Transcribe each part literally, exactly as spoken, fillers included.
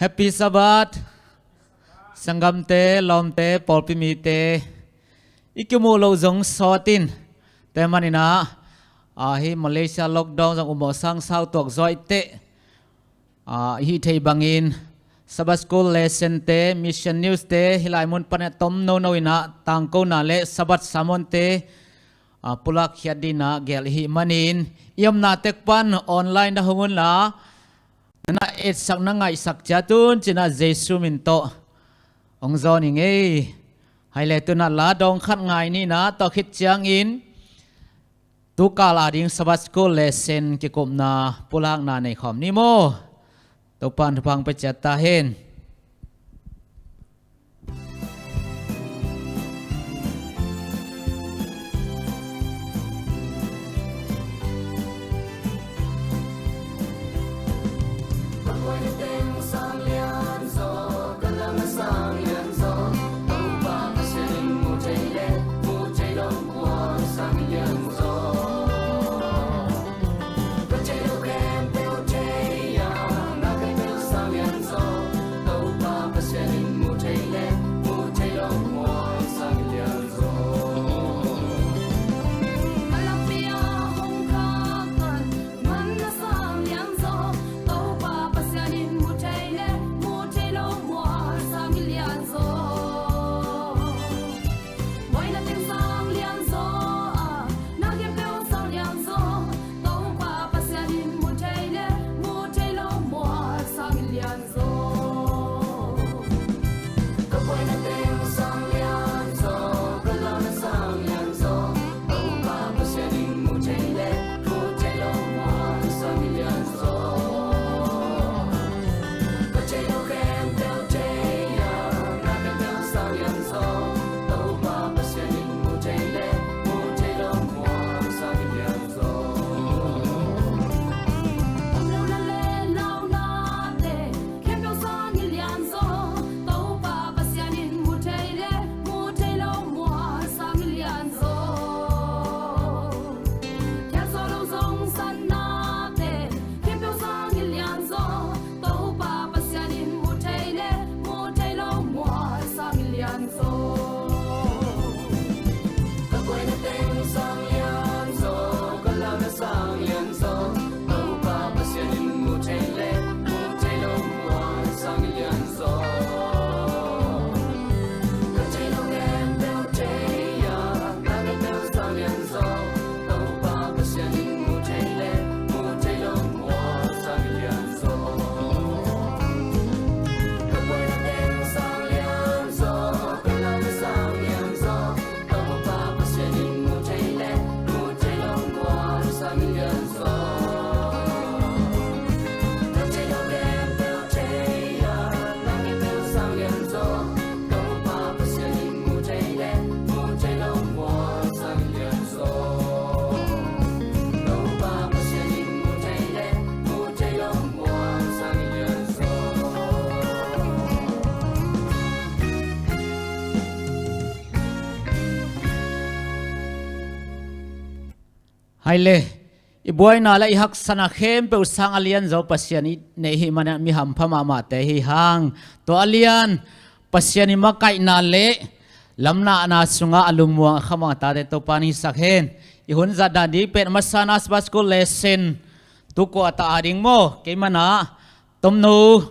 Happy Sabbath. Sanggamte, lawmte, pawlpi mite, i kimuh loh zong sawtin, tua manin ah, ah, hih Malaysia lockdown zong umawh sangsau tuak zawiteh, ah, i hih theih bangin Sabbath School lesson te, Mission News te, hih lai mun panin ah tomno no in ah tangkona le Sabbath sermon te, ah, pulak khiat dingin ah gel i hih manin, i omna tek pan online na hong unla, na etsak na ngaihsak ciat un ci-in ah Jesu min tawh hong zawn ing ei. Hai le, tu-in ah la dawng khat ngai ni in ah, tua khit ciangin tukal ading Sabbath School lesson kikupna pulakna nei khawm ni maw. Topa'n thupha hong pia ciat ta hen. Hai le, i buaina le i haksatna khempeuh sang a lianzaw Pasian i neih i hih manin ah mi hampha mahmahte hi hang. Tua a lian Pasian i makaihna le lamlahna sungah a lungmuang a khamuang a tate Topa'n hong hisak hen. I hun zat dan ding pen a masa-in ah Sabbath School lesson, tu kuarter ading maw, keimah in ah tomno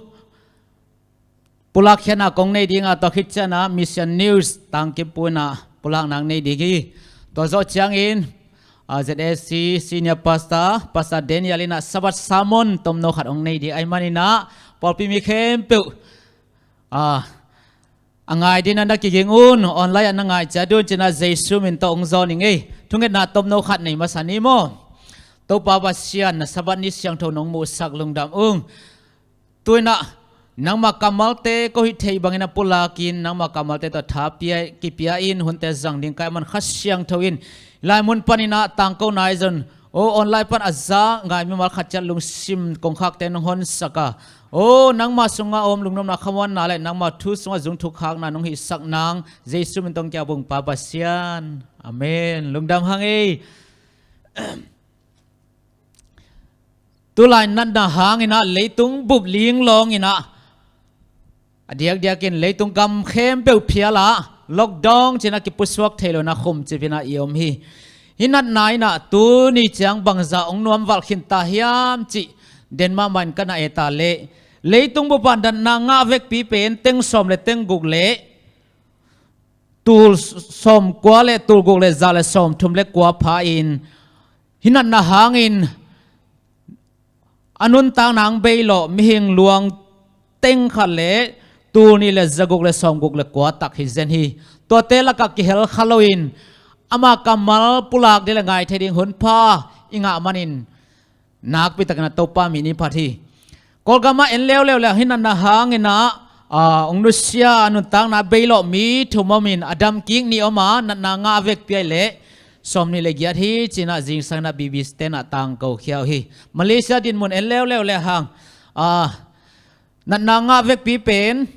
pulak khiatna kong nei ding a, tua khit ciangin ah Mission News tangkip pu in ah pulakna nei ding hi. Tua zawh ciangin, ah, Z A C Senior Pastor, Pastor Daniel in ah Sabbath sermon tomno khat hong nei ding ahih manin ah, pawlpi mi khempeuh, ah, a ngai dingin ah na kiging un, online ah na ngai ciat un ci-in ah Jesu min tawh hong zawn ing ei. Thungetna tomno khat nei masa ni maw. Topa Pasian, na Sabbath ni siangtho nong muhsak lungdam ung. Tu-in ah nangmah kammalte ko hih theih bangin a pulakin, nangmah kammalte tawh tha pia, kipia in, hunte zang ding ka hih man Kha Siangtho in hih lai mun panin ah tangko nai zong, o, online pan a za ngai mimal khat ciat lungsim kongkhakte nong honsak a, o, nangmah sungah om lungnopna khamuanna le nangmah thu sungah zung thukhakna nong hihsak nang Jesu min tawh kiang bung Pa Pasian. Amen. Lungdam hang ei. Tulai natna hangin ah leitung bup linglawng in ah A diakdiakin leitung gam khempeuh phial ah lockdown ci-in a kipusuak thei lo-in a khumcip in a i om hi. Hih natna in a tuni ciang bangzah hong nuamvalh khin ta hiam cih den mahmah in ka na et leh, leitung bup ah natna ngah vekpi pen teng sawm le teng guk le tul sawmkua le tul guk le za le sawmthum le kua pha in, hih natna hangin a nuntakna hong beilawh mihing luang teng khat le tul nih le zaguk le sawmguk le kua tak hi zen hi. Tuate lakah kihel kha lo-in ama kammal pulak ding le ngai thei ding hun pha i ngah manin nakpi takin a Topa min i phat hi. Kawlgam ah en leuleu le hih natna hangin a, a, hong nusia, a nuntakna beilawh mi thum om in a damkik nih om a, natna ngah vekpi ahih leh sawmnih le giat hi ci-in a zingsang in a B B C te in a tangko khia uh hi. Malaysia dinmun en leuleu le hang, a, natna ngah vekpi pen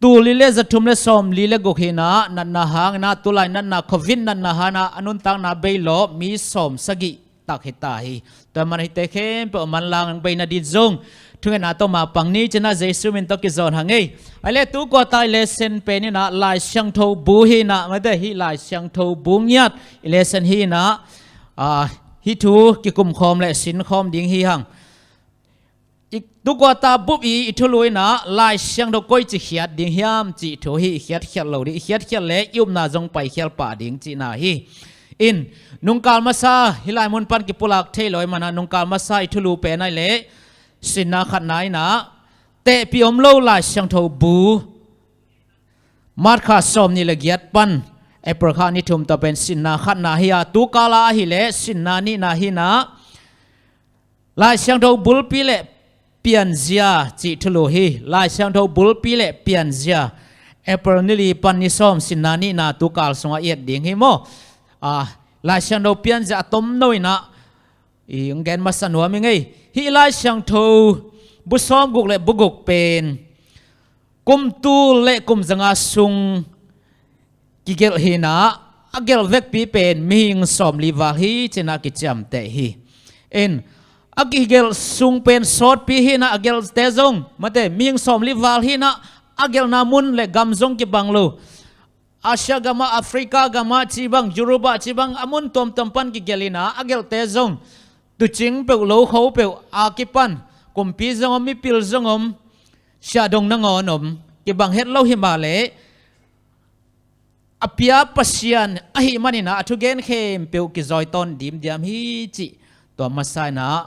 tul li le zathum le sawmli le guk hi-in a, natna hangin a, tulai natna, Covid natna hangin a, a nuntakna beilawh mi sawmsagih tak hi ta hi. Tua ahih manin hihte khempeuh a manlang hong bei nading zong thungetna tawh mapang ni ci-in a Jesu min tawh kizawn hang ei. Ahih leh tu quarter i lesson pen in a Lai Siangtho bu hi-in a, mate, hih Lai Siangtho bu ngiat i lesson hi-in a, a, hih thu kikumkhawm le sinkhawm ding hi hang. I, tu quarter bup i, i thulu in a Lai Siangtho koici khiat ding hiam cih thu hi. I khiatkhiat lo ding, i khiatkhiat leh i upna zong paikhial pah ding cihna hi. In, nungkal masa hih lai mun pan kipulak thei lo ahih manin a nungkal masa i thulu pen ahih leh sinna khatna in a, tehpih om lo Lai Siangtho bu, March kha sawmnih le giat pan April kha ni thum tawh pen sinna khatna hi a, tu kal ah ahih leh sinna nihna hi-in a, Lai Siangtho bulpi le pianzia cih thulu hi. Lai Siangtho bulpi le pianzia, April ni li pan ni sawm, sinna nihna tu kal sungah i et ding hi maw. A, Lai Siangtho pianzia a tomno in a i hong gen masa nuam ing ei. Hih Lai Siangtho bu sawmguk le bu guk pen kum tul le kum zanga sung kigelh hi-in a, a gelh vekpi pen mihing sawmli val hi ci-in a kiciamteh hi. In, a kigelh sung pen sawtpi hi-in a, a gelhte zong, mate, mihing sawmli val hi-in a, a gelhna mun le gam zong kibang lo. Asia gam ah, Africa gam ah ci bang, Europe ah ci bang, a mun tuamtuam pan kigelh in a, a gelhte zong tuucing peuh, lokho peuh a kipan, kumpi zong om, mipil zong om, siahdong nangawn om, kibang het lo hi mah leh, a pia Pasian ahih manin a, a thugen khempeuh kizawi tawn dimdiam hi cih tua masa in a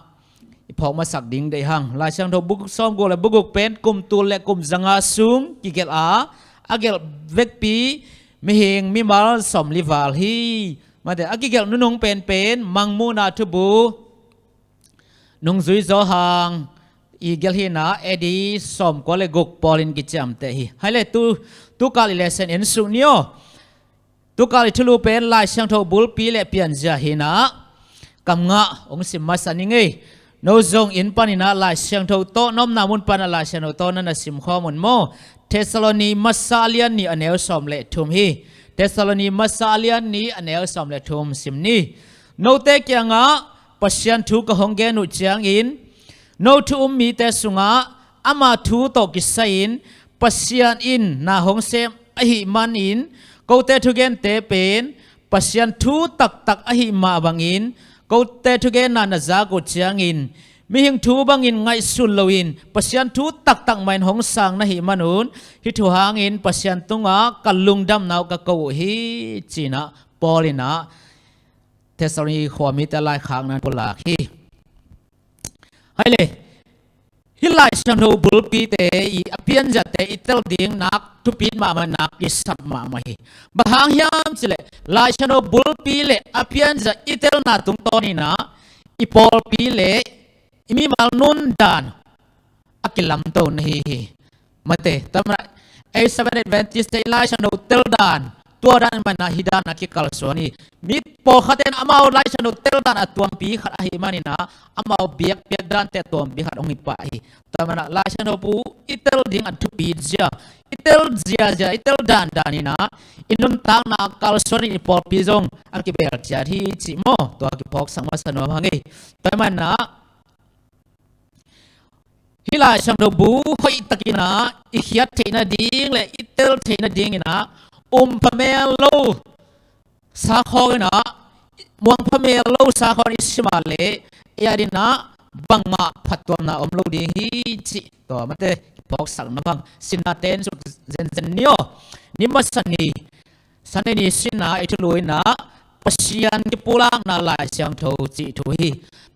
i phawk masak ding deih hang. Lai Siangtho bu sawmguk le bu guk pen kum tul le kum zanga sung kigelh a, a gelh vekpi mihing mimal sawmli val hi. Mate, a kigelh nunung penpen Mangmuhna thubu nungzui Johan i gelh hi-in a, A D sawmkua le guk pawl in kiciamteh hi. Hai le tu, tu kal i lesson en suk ni aw. Tu kal i thulu pen Lai Siangtho bulpi le pianzia hi-in a, kam ngah hong sim masa ning ei. No zong inn panin a Lai Siangtho tawh, na omna mun pan a Lai Siangtho tawh na na simkhawm un maw. Thessaloni masa a lian nih a neu sawm le thum hi. Thessaloni masa a lian nih a neu sawm le thum sim ni. Note kiangah Pasian thu ka hong gen uh ciangin, no thu um mite sungah ama thu tawh kisai-in Pasian in na hong sem ahih manin, kote thugente pen Pasian thu taktak ahih mah bangin, kote thugenna na zak uh ciangin, mihing thu bangin ngaihsun loin Pasian thu taktak mah in hong sang na hih manun, hih thu hangin Pasian tungah ka lungdamna uh ka ko uh hi, ci-in a Paul in a Thessaloni khuamite laikhakna pulak hi. Hai le, hih Lai Siangtho bulpite i a pianziate i tel ding nak thupit mahmah, nak kisap mahmah hi. Bang hang hiam cih leh Lai Siangtho bulpi le a pianzia i telna tungtawn in a, i pawlpi le i mimal nundan a kilamto na hi hi. Mate, tua manin a, ei Seventh Adventist te i Lai Siangtho tel dan, tua dan manin a hih dan a kikalsuan hi. Mi pawlkhat in amau Lai Siangtho tel dan a tuampi khat ahih manin a, amau biakpiak dante a tuampi khat hong hi pah hi. Tua manin a Lai Siangtho bu i tel ding a thupi zia, i tel ziazia, i tel dandan in a, i nuntakna kalsuan in i pawlpi zong a kibelciat hi cih maw, tua kiphawksak masa nuam hang ei. Tua manin a, Hih Lai Siangtho bu hoih takin ah i khiat theih nading le i tel theih nadingin ah um pha mel lo sakhawng in ah, muang pha mel lo sakhawng i sim a leh i adingin ah bangmah phattuamna om lo ding hi cih tua mate phawksak na bang sinna ten suk zenzen ni aw. Ni masa ni Sunday ni sinna i thulu in ah Pasian kipulakna Lai Siangtho cih thu hi.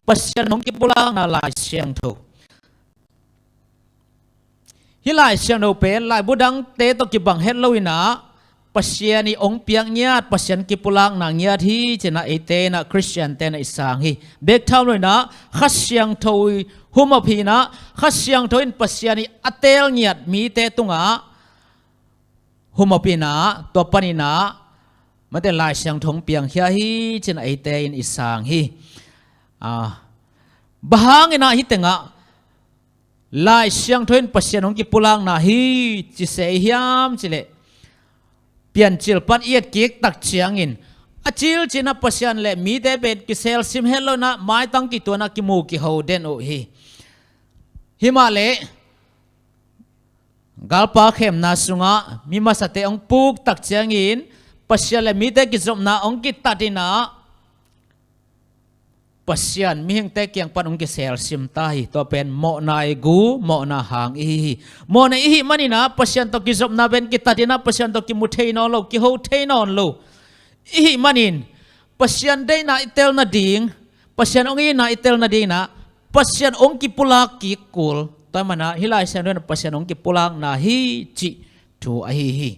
Pasian hong kipulakna Lai Siangtho. Hih Lai Siangtho pen laibu dangte tawh kibang het lo in ah Pasian i hong piak ngiat, Pasian kipulakna ngiat hi ci-in ah eite in ah Khristiante in ah i sang hi. Bek tham lo in ah Kha Siangtho i humop hi in ah Kha Siangtho in Pasian i a teel ngiat mite tungah humop in ah tua panin ah mate Lai Siangtho hong piangkhia hi ci-in ah eite in i sang hi. Ah, bang hangin ah hih tengah Lai Siangtho in Pasian hong kipulakna hi ci se i hiam cih leh Piancil pan i etkik tak ciangin a cil ci-in ah Pasian le mite pen kiselsim het lo in ah maitang kituan ah kimu kiho den uh hi. Himah leh galpa khemna sungah mi masate hong puk tak ciangin Pasian le mite kizopna hong kitat in ah Pasian mihingte kiang pan hong kiselsim ta hi. Tua pen mawhna i gu, mawhna hang i hi hi. Mawhna i hih manin ah Pasian tawh kizopna pen kitat in ah Pasian tawh kimu thei nawn lo, kiho thei nawn lo i hih manin Pasian deihna i tel nading, Pasian hong itna i tel nadingin ah Pasian hong kipulak kik kul. Tua manin ah hih Lai Siangtho in ah Pasian hong kipulakna hi cih thu ahi hi.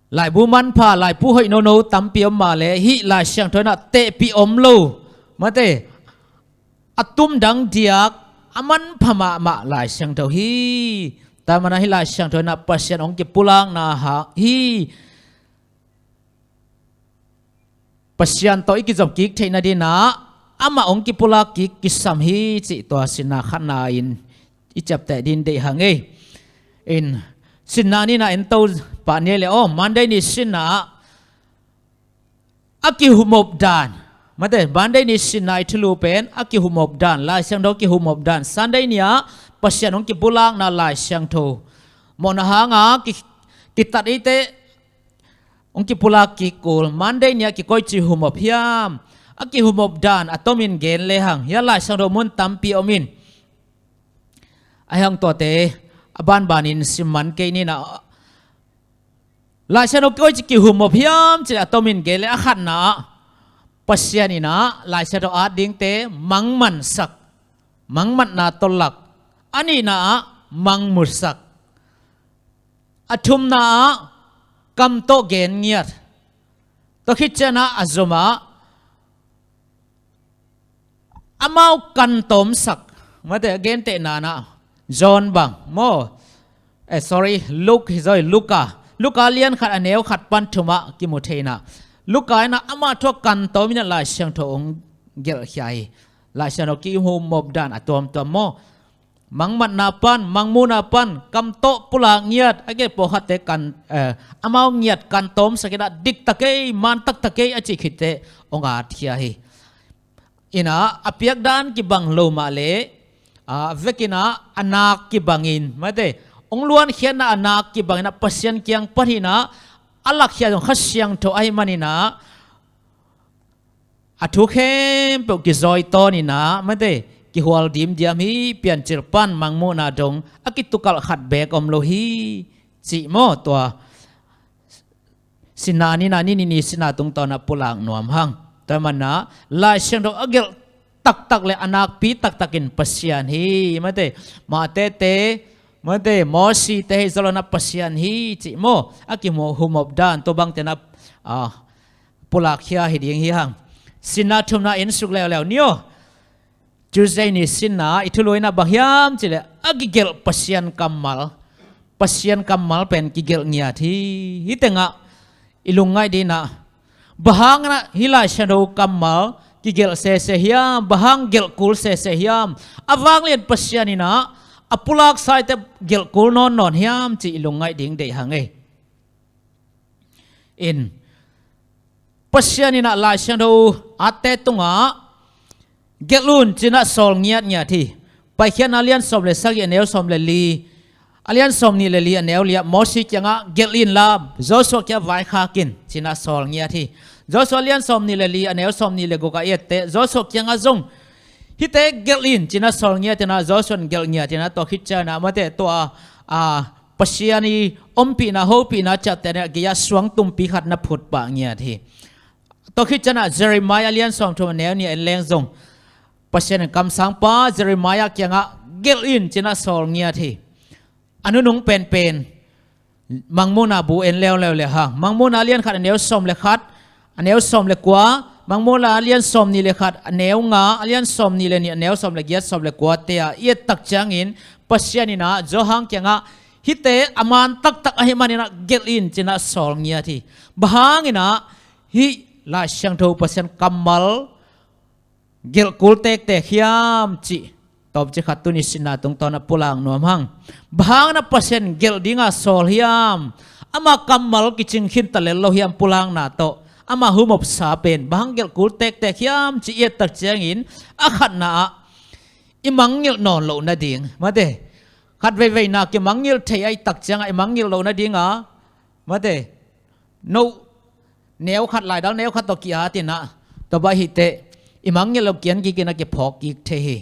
Laibu manpha, laibu hoih nono tampi om mah leh hih Lai Siangtho in ah tehpih om lo mate a tumdang diak a manpha mahmah Lai Siangtho hi. Tua manin ah hih Lai Siangtho in ah Pasian hong kipulakna hi. Pasian tawh i kizop kik theih nadingin ah amah hong kipulak kik kisam hi cih tua sinna khatna in i ciapteh ding deih hang ei. In sinna nihna en to pah ni leh aw, Monday ni sinna ah a kihumop dan mate, Monday ni sinna i thulu pen a kihumop dan, Lai Siangtho kihumop dan, Sunday ni ah Pasian hong kipulakna Lai Siangtho mawhna hanga ki, kitat eite hong kipulak kik kul, Monday ni ah kikoici humop hiam, a kihumop dan a tomin gen lehang, hih Lai Siangtho mun tampi om in. Ahi hang tuate a banbanin sim man kei ni in ah, Lai Siangtho kikoici kihumop hiam cih a tomin gen leh a khatna ah Pasian in ah Lai Siangtho at dingte mangmansak, mangmatna tawh lak, a nihna ah mangmusak, a thumna ah kam tawh gen ngiat, tua khit ciangin ah a zom ah amau kan tawmsak, mate a gentehna in ah John bang maw, eh, sorry, Luke hi zaw, Luka, Luka lian khat a neu khat pan thum ah kimu thei in ah Luka in ah amah thu a kan tawm in ah Lai Siangtho hong gelhkhia hi. Lai Siangtho kihumop dan a tuamtuam maw, mangmatna pan, mangmuhna pan kam tawh pulak ngiat, a gei pawlkhatte kan, eh, amau ngiat kan tawmsak in ah diktak ei, man taktak ei a cih khit teh hong atkhia hi. In ah a piak dan kibang lo mah leh a vekin ah a nak kibangin, mate, hong luankhiatna a nak kibangin ah Pasian kiang pan hi in ah a lakkhiat zong Kha Siangtho ahih manin ah a thu khempeuh kizawi tawn in ah, mate, kihual dimdiam hi. Piancil pan mangmuhna dong a kitukalh khat beek om lo hi cih maw, tua sinna nihna, ni nih ni sinna tungtawn ah pulak nuam hang. Tua manin ah Lai Siangtho a gelh taktak le a nakpi taktakin Pasian hi, mate, Matthai te, mate, Moses te hi zaw lo in ah Pasian hi cih maw, a kihumop dan tua bangte in ah, ah, pulakkhia hi ding hi hang. Sinna thumna en suk leuleu ni aw. Tuesday ni sinna i thulu in ah bang hiam cih leh a kigelh Pasian kammal, Pasian kammal pen kigelh ngiat hi. Hih tengah i lungngaih dingin ah bang hangin ah hih Lai Siangtho kammal kigelh sese hiam, bang hang gelh kul sese hiam, a vanglian Pasian in ah a pulaksa eite gelh kul nawnnawn hiam cih i lungngaih ding deih hang ei. In Pasian in ah Lai Siangtho atte tungah Gelh un cinah sawl ngiatngiat hi. Paikhiatna a lian sawm le sagih a neu sawm le li, a lian sawm nih le li a neu li ah Mosi kiangah gelh inla Joshua kiangah vaikhak in cinah sawl ngiat hi. Joshua a lian sawm nih le li a neu sawm nih le guk ah i etteh Joshua kiangah zong hihte gelh in cinah sawl ngiat inah Joshua in gelh ngiat inah tua khit cianah mate tua a Pasian i ompihna hopihna ciaptehna gei-ah suang tumpi khat na phut pah ngiat hi. Tua khit cianah Jeremiah a lian sawm thum a neu nih a en leng zong Pasian in kamsangpa Jeremiah kiangah gelh in cinah sawl ngiat hi. A nunung penpen Mangmuhna bu en leuleu le hang Mangmuhna a lian khat a neu sawm le khat a neu sawm le kua, Mangmuhna a lian sawm nih le khat a neu nga, a lian sawm nih le nih a neu sawm le giat sawm le kua te ah i et tak ciangin Pasian inah Johan kiangah hihte a man taktak ahih maninah gelh in cinah sawl ngiat hi. Bang hanginah hih Lai Siangtho Pasian kammal gelh kul tektek hiam cih tawmcik khat tuni sinna tungtawnah pulak nuam hang. Bang hangin a Pasian gelh dinga sawl hiam? Ama kammal kicing khin talel lo hiam pulakna tawh ama humopsa pen bang hang gelh kul tektek hiam cih i et tak ciangin a khatna ah i mangngilh nawn loh nading mate, khat veiveina kimangngilh thei ahih tak ciangah i mangngilh loh nadinga mate, no neu khat laidal neu khat tawh ki-at inah tua bang hih teh i mangngilh loh kian kik inah kiphawk kik thei hi.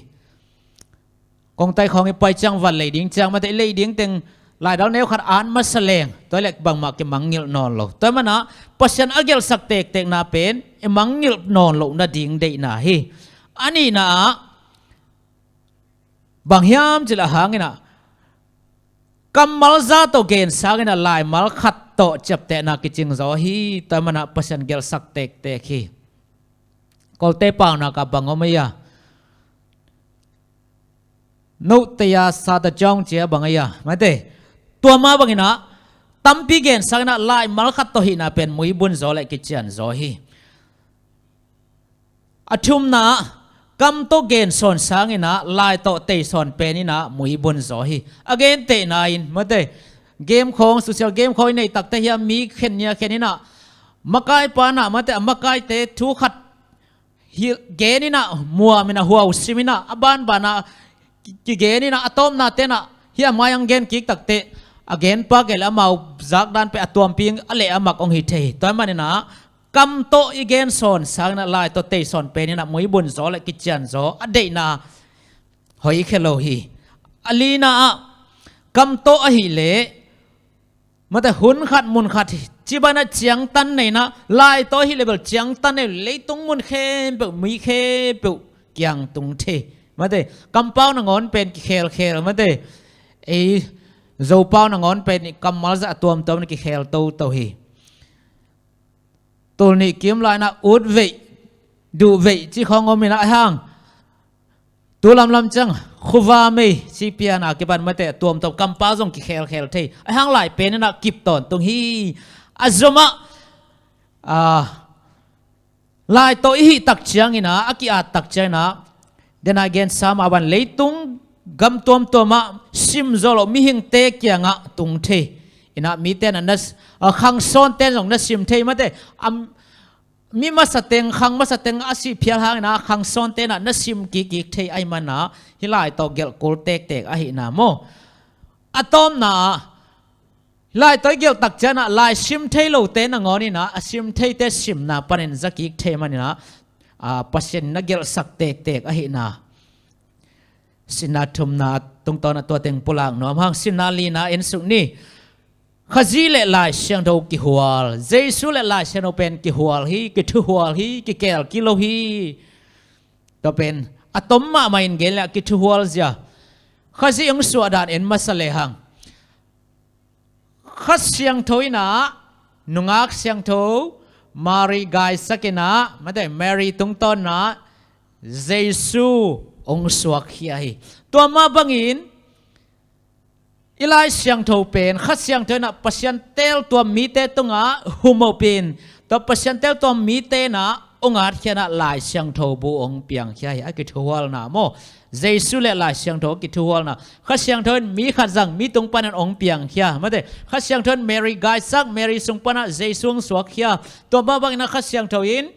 Kongtai khawng i pai ciang van lei ding ciang mate i lei ding teng laidal neu khat at masa leng tua leh bangmah kimangngilh nawn lo. Tua manah Pasian a gelhsak tektekna pen i mangngilh nawn loh nading deihna hi. A nihna ah bang hiam cih leh a hanginah kammal za tawh gen sanginah laimal khat tawh ciaptehna kicing zaw hi. Tua manah Pasian gelhsak tektek hi. Kawlte paunak ah bang om ahi a, note ya sata jong cia bang ahi a mate, tua mah banginah tampi gen sanginah laimal khat tawh hihna pen muibun zaw le kician zaw hi. A thumna ah kam tawh gensawn sanginah lai tawh teisawn peninah muibun zaw hi. A gentehna in mate, game khawng social game khawng i neih takte hiam mi khen nia khen inah makaipa inah mate a makaite thu khat hi geninah muaminah huau siminah a banbanah kigeninah a tawpna tenah hi a mai ang gen kik takteh a genpa kei le amau zakdan pen a tuampi a leh a mak ong hi thei. Tua maninah kam tawh i gensawn sanginah lai tawh teisawn peninah muibun zaw le kician zaw a deihna hoih khia lo hi. A lina ah kam tawh ahileh mate hun khat mun khat cibanah ciangtan neinah lai tawh ahileh bel ciangtan nei leitung mun khempeuh mi khempeuh kiang tung thei. Mate kampau nangawn pen kikhelkhel mate ei zopau nangawn pen kammal zah a tuamtuam na kikhel toto hi. Tul nih kim lainah ut veih duh veih ci khawng om inah a hang tu lamlam ciang khuva mei ci piana kipan mate a tuamtuam kampau zong kikhelkhel thei a hang lai peninah kip tawntung hi. A zomah lai tawh i hih tak cianginah a ki-at tak cianginah dena gensa mah ban leitung gam tuamtuamah sim zawh loh mihingte kiangah tung thei. Inah mite na khangsawnte zong na sim thei mate, mi masateng khang masateng a sih phial hanginah khangsawnte na na sim kikkik thei ahih manah hih lai tawh gelh kul tektek ahihna maw? A tawpna ah lai tawh i gelh tak cianah lai sim thei lote nangawn inah a sim theite simna panin zakik thei maninah Pasian na gelhsak tektek ahihna. Sinna thumna tungtawnah tua teng pulak nuam hang. Sinna lina en suk ni. Khazih le Lai Siangtho kihual, Jesu le Lai Siangtho pen kihual hi, kithuhual hi, kikel kilo hi. Tua pen a tom mahmah in gen le a kithuhual zia Khazih hong suahdan en masa lehang Kha Siangtho inah nungak siangtho Mary gaisak inah mate Mary tungtawnah Jesu hong suakkhia hi. Tua mah bangin i Lai Siangtho pen Kha Siangtho inah Pasian teltuam mite tungah humopin tua Pasian teltuam mite inah hong atkhia inah Lai Siangtho bu hong piangkhia hi. A kithuhualna maw? Jesu le Lai Siangtho a kithuhualna. Kha Siangtho in mi khat zang mi tung panin hong piangkhia mate. Kha Siangtho in Mary gaisak, Mary sung panah Jesu hong suakkhia. Tua mah bangin a Kha Siangtho in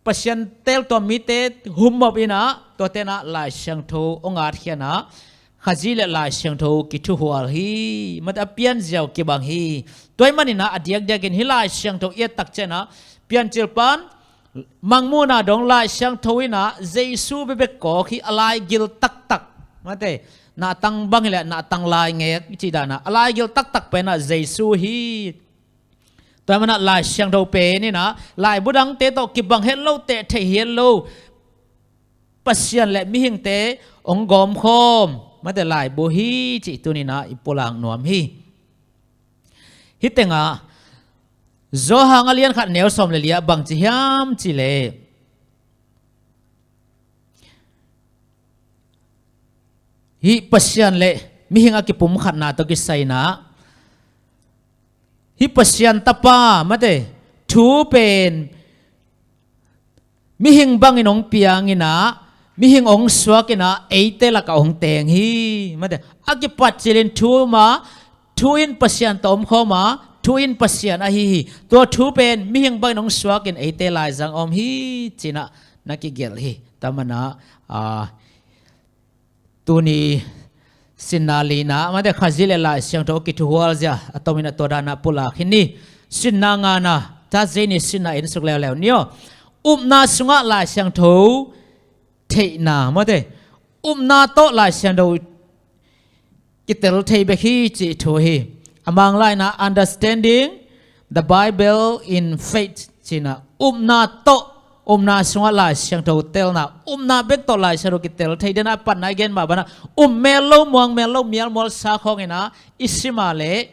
Pasian teltuam mite humop inah, tuate inah Lai Siangtho hong atkhianah, Khazih le Lai Siangtho kithuhual hi. Mate a pianziau kibang hi. Tua ahih maninah a diakdiakin hih Lai Siangtho i et tak cianah Piancil pan Mangmuhna dong Lai Siangtho inah Jesu bekbek kawk hi, a laigil taktak. Mate, nahtang bang hileh nahtang laingek i cih danah a laigil taktak penah Jesu hi. Tua ahih manah Lai Siangtho pen inah laibu dangte tawh kibang het lo, teh theih het lo Pasian le mihingte hong gawmkhawm, mate, laibu hi cih tuninah i pulak nuam hi. Hih tengah Johan a lian khat neu sawm le li ah bangci hiam cihleh, hih Pasian le mihing a kipumkhatna tawh kisai inah, hih Pasian Tapa, mate, thu pen mihing bangin hong piang inah, mihing hong suak inah, eite lakah hong teng hi. Mate, a kipat cilin thu ma, thu in Pasian tawh omkhawm a, thu in Pasian ahi hi. Tua thu pen mihing bangin hong suakin eite laizang om hi cinah na kigelh hi. Tua manah, ah, tuni sinna lina, mate, Khazih le Lai Siangtho kithuhual zia a tomin a tua danah pulak hi ni. Sinna ngana, Thursday ni sinna en suk leuleu ni aw. Upna sungah Lai Siangtho theihna, mate, upna tawh Lai Siangtho kitel thei bek hi cih thu hi. A Mang lai inah understanding the Bible in faith cinah, upna tawh, upna sungah Lai Siangtho telna, upna bek tawh Lai Siangtho kitel thei. Denah a patna i gen mah banah, um mel lo, muang mel lo, mial mual sa khawng inah i sim a leh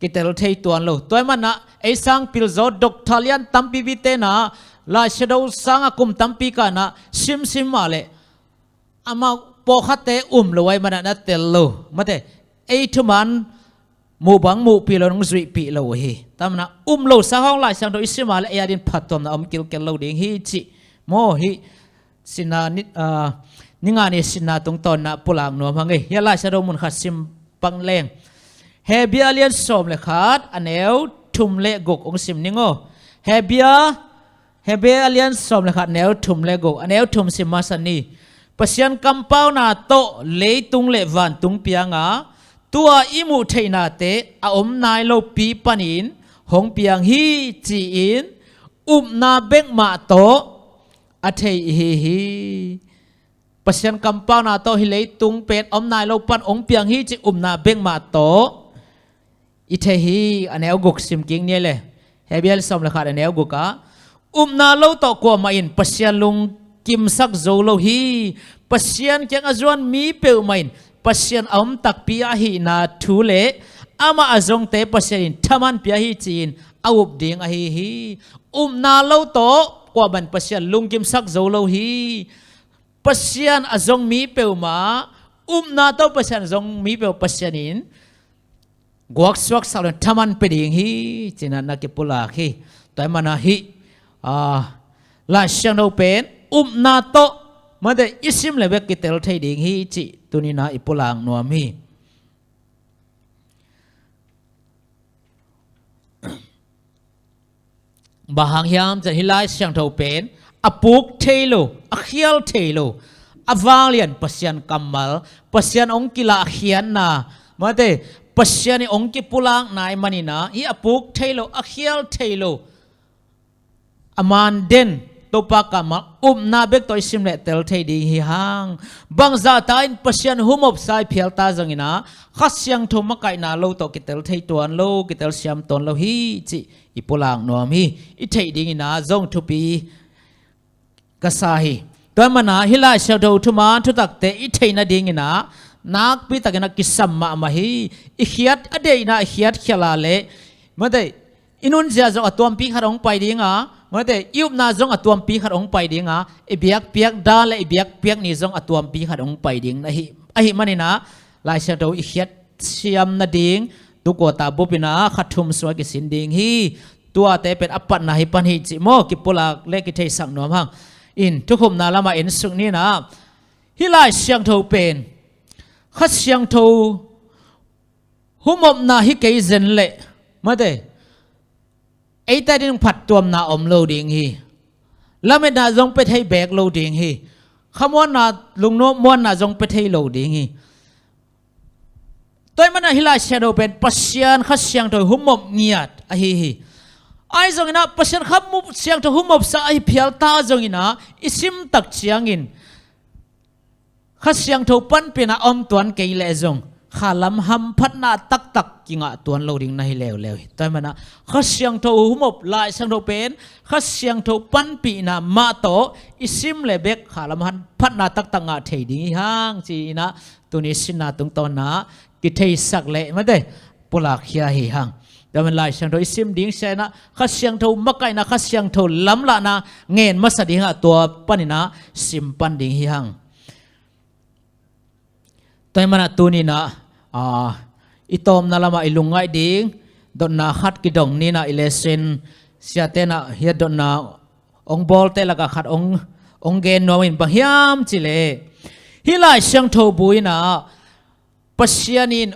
kitel thei tuan lo. Tua ahih manah ei sang pilzaw doctor lian tampipi tenah Lai Siangtho sangah kum tampi kanah simsim mah leh amau pawlkhatte um lo ahih manah na tel lo. Mate, ei thuman muh bang muhpih lo, nong zuihpih lo uh hi. Tua manah um lo sa khawng Lai Siangtho i sim a leh ei adin phattuamna om kilkel lo ding hi cih maw, hih sinna ni, ah, ninga ni sinna tungtawnah pulak nuam hang ei. Hih Lai Siangtho mun khat sim pak leng. Hebru a lian sawm le khat a neu thum le guk hong sim ning aw. Hebru, Hebru a lian sawm le khat neu thum le guk, a neu thum sim masa ni. Pasian kampauna tawh leitung le vantung pianga, tua i muh theihnate a om nai lopi panin hong piang hi ci-in upna bek mah tawh a thei ihi hi. Pasian kampauna tawh hih leitung pen om nai lo pan hong piang hi cih upna bek mah tawh i thei hi. A neu guk sim kik ni le. Hebru sawm le khat a neu guk ah, upna lo tawh kuamah in Pasian lungkimsak zo lo hi. Pasian kiang a zuan mi peuhmah in Pasian a om takpi ahihna thu le amah a zongte Pasian in thaman pia hi ci-in a up ding ahi hi. Upna lo tawh kuamah in Pasian lungkimsak zo lo hi. Pasian a zong mi peuhmah, upna tawh Pasian a zong mi peuh Pasian in guaksuaksak lo in thaman pia ding hi cinah na kipulak hi. Tua ahih manah hih, ah, Lai Siangtho pen upna tawh, mate, i sim le bek kitel thei ding hi cih tuninah i pulak nuam hi. Bang hang hiam cih leh hih Lai Siangtho pen a puk thei lo, a khial thei lo, a vanglian Pasian kammal, Pasian hong kilahkhiatna, mate, Pasian in hong kipulakna ahih maninah hih a puk thei lo, a khial thei lo, a man den Topa kammal upna bek tawh i sim leh tel thei ding hi hang. Bangzahta in Pasian humopsa i phialta zonginah Kha Siangtho makaihna lo tawh kitel thei tuan lo, kitel siam tuan lo hi cih i pulak nuam hi. I theih dinginah zong thupi ka sa hi. Tua ahih manah hih Lai Siangtho thuman thutakte i theih nadinginah nakpi takinah kisam mahmah hi. I khiat a deihna i khiat khial a leh, mate, i nunzia zong a tuampi khat hong pai dinga, mate, i upna zong a tuampi khat hong pai dinga, i biakpiak dan le i biakpiak ni zong a tuampi khat hong pai ding na hi. Ahih maninah Lai Siangtho i khiat siam nading tu kuata bupinah kha thum sungah kisin ding hi. Tuate pen a patna hi pan hi cih maw, kipulak le kitheisak nuam hang. In thukhupna lamah en suk ninah, hih Lai Siangtho pen Kha Siangtho humopna hi kei zen leh, mate, eite ding phattuamna om lo ding hi. Lametna zong pia thei beek lo ding hi. Khamuanna, lungmuanna zong pia thei lo ding hi. Tua ahih manin hih Lai Siangtho pen Pasian Kha Siangtho humop ngiat ahi hi. Ahi zongin ah Pasian Kha Siangtho humopsa ahi phial ta zongin ah i sim tak ciangin Kha Siangtho panpihna om tuan kei leh zong khalam hamphatna taktak kingah tuan lo ding na hi leuleu hi. Tua ahih manin ah Kha Siangtho humop, Lai Siangtho pen Kha Siangtho panpihna mah tawh i sim leh bek khalam hamphatna taktak ngah thei ding hi hang ci-in ah tuni sinna tungtawn ah kitheisak leh mate pulakkhia hi hang. Tua ahih manin Lai Siangtho i sim ding sia-in ah Kha Siangtho makaihna, Kha Siangtho lamlahna ngen masa ding ah tua panin ah sim pan ding hi hang. Tua ahih manin ah tuni-in ah, ah, i tawpna lamah i lungngaih ding dotna khat kidong ni-in ah i lesson siate in ah hih dotna hong bawlte lakah khat hong, hong gen nuam ing, bang hiam cih leh hih Lai Siangtho bu-in ah Pasian in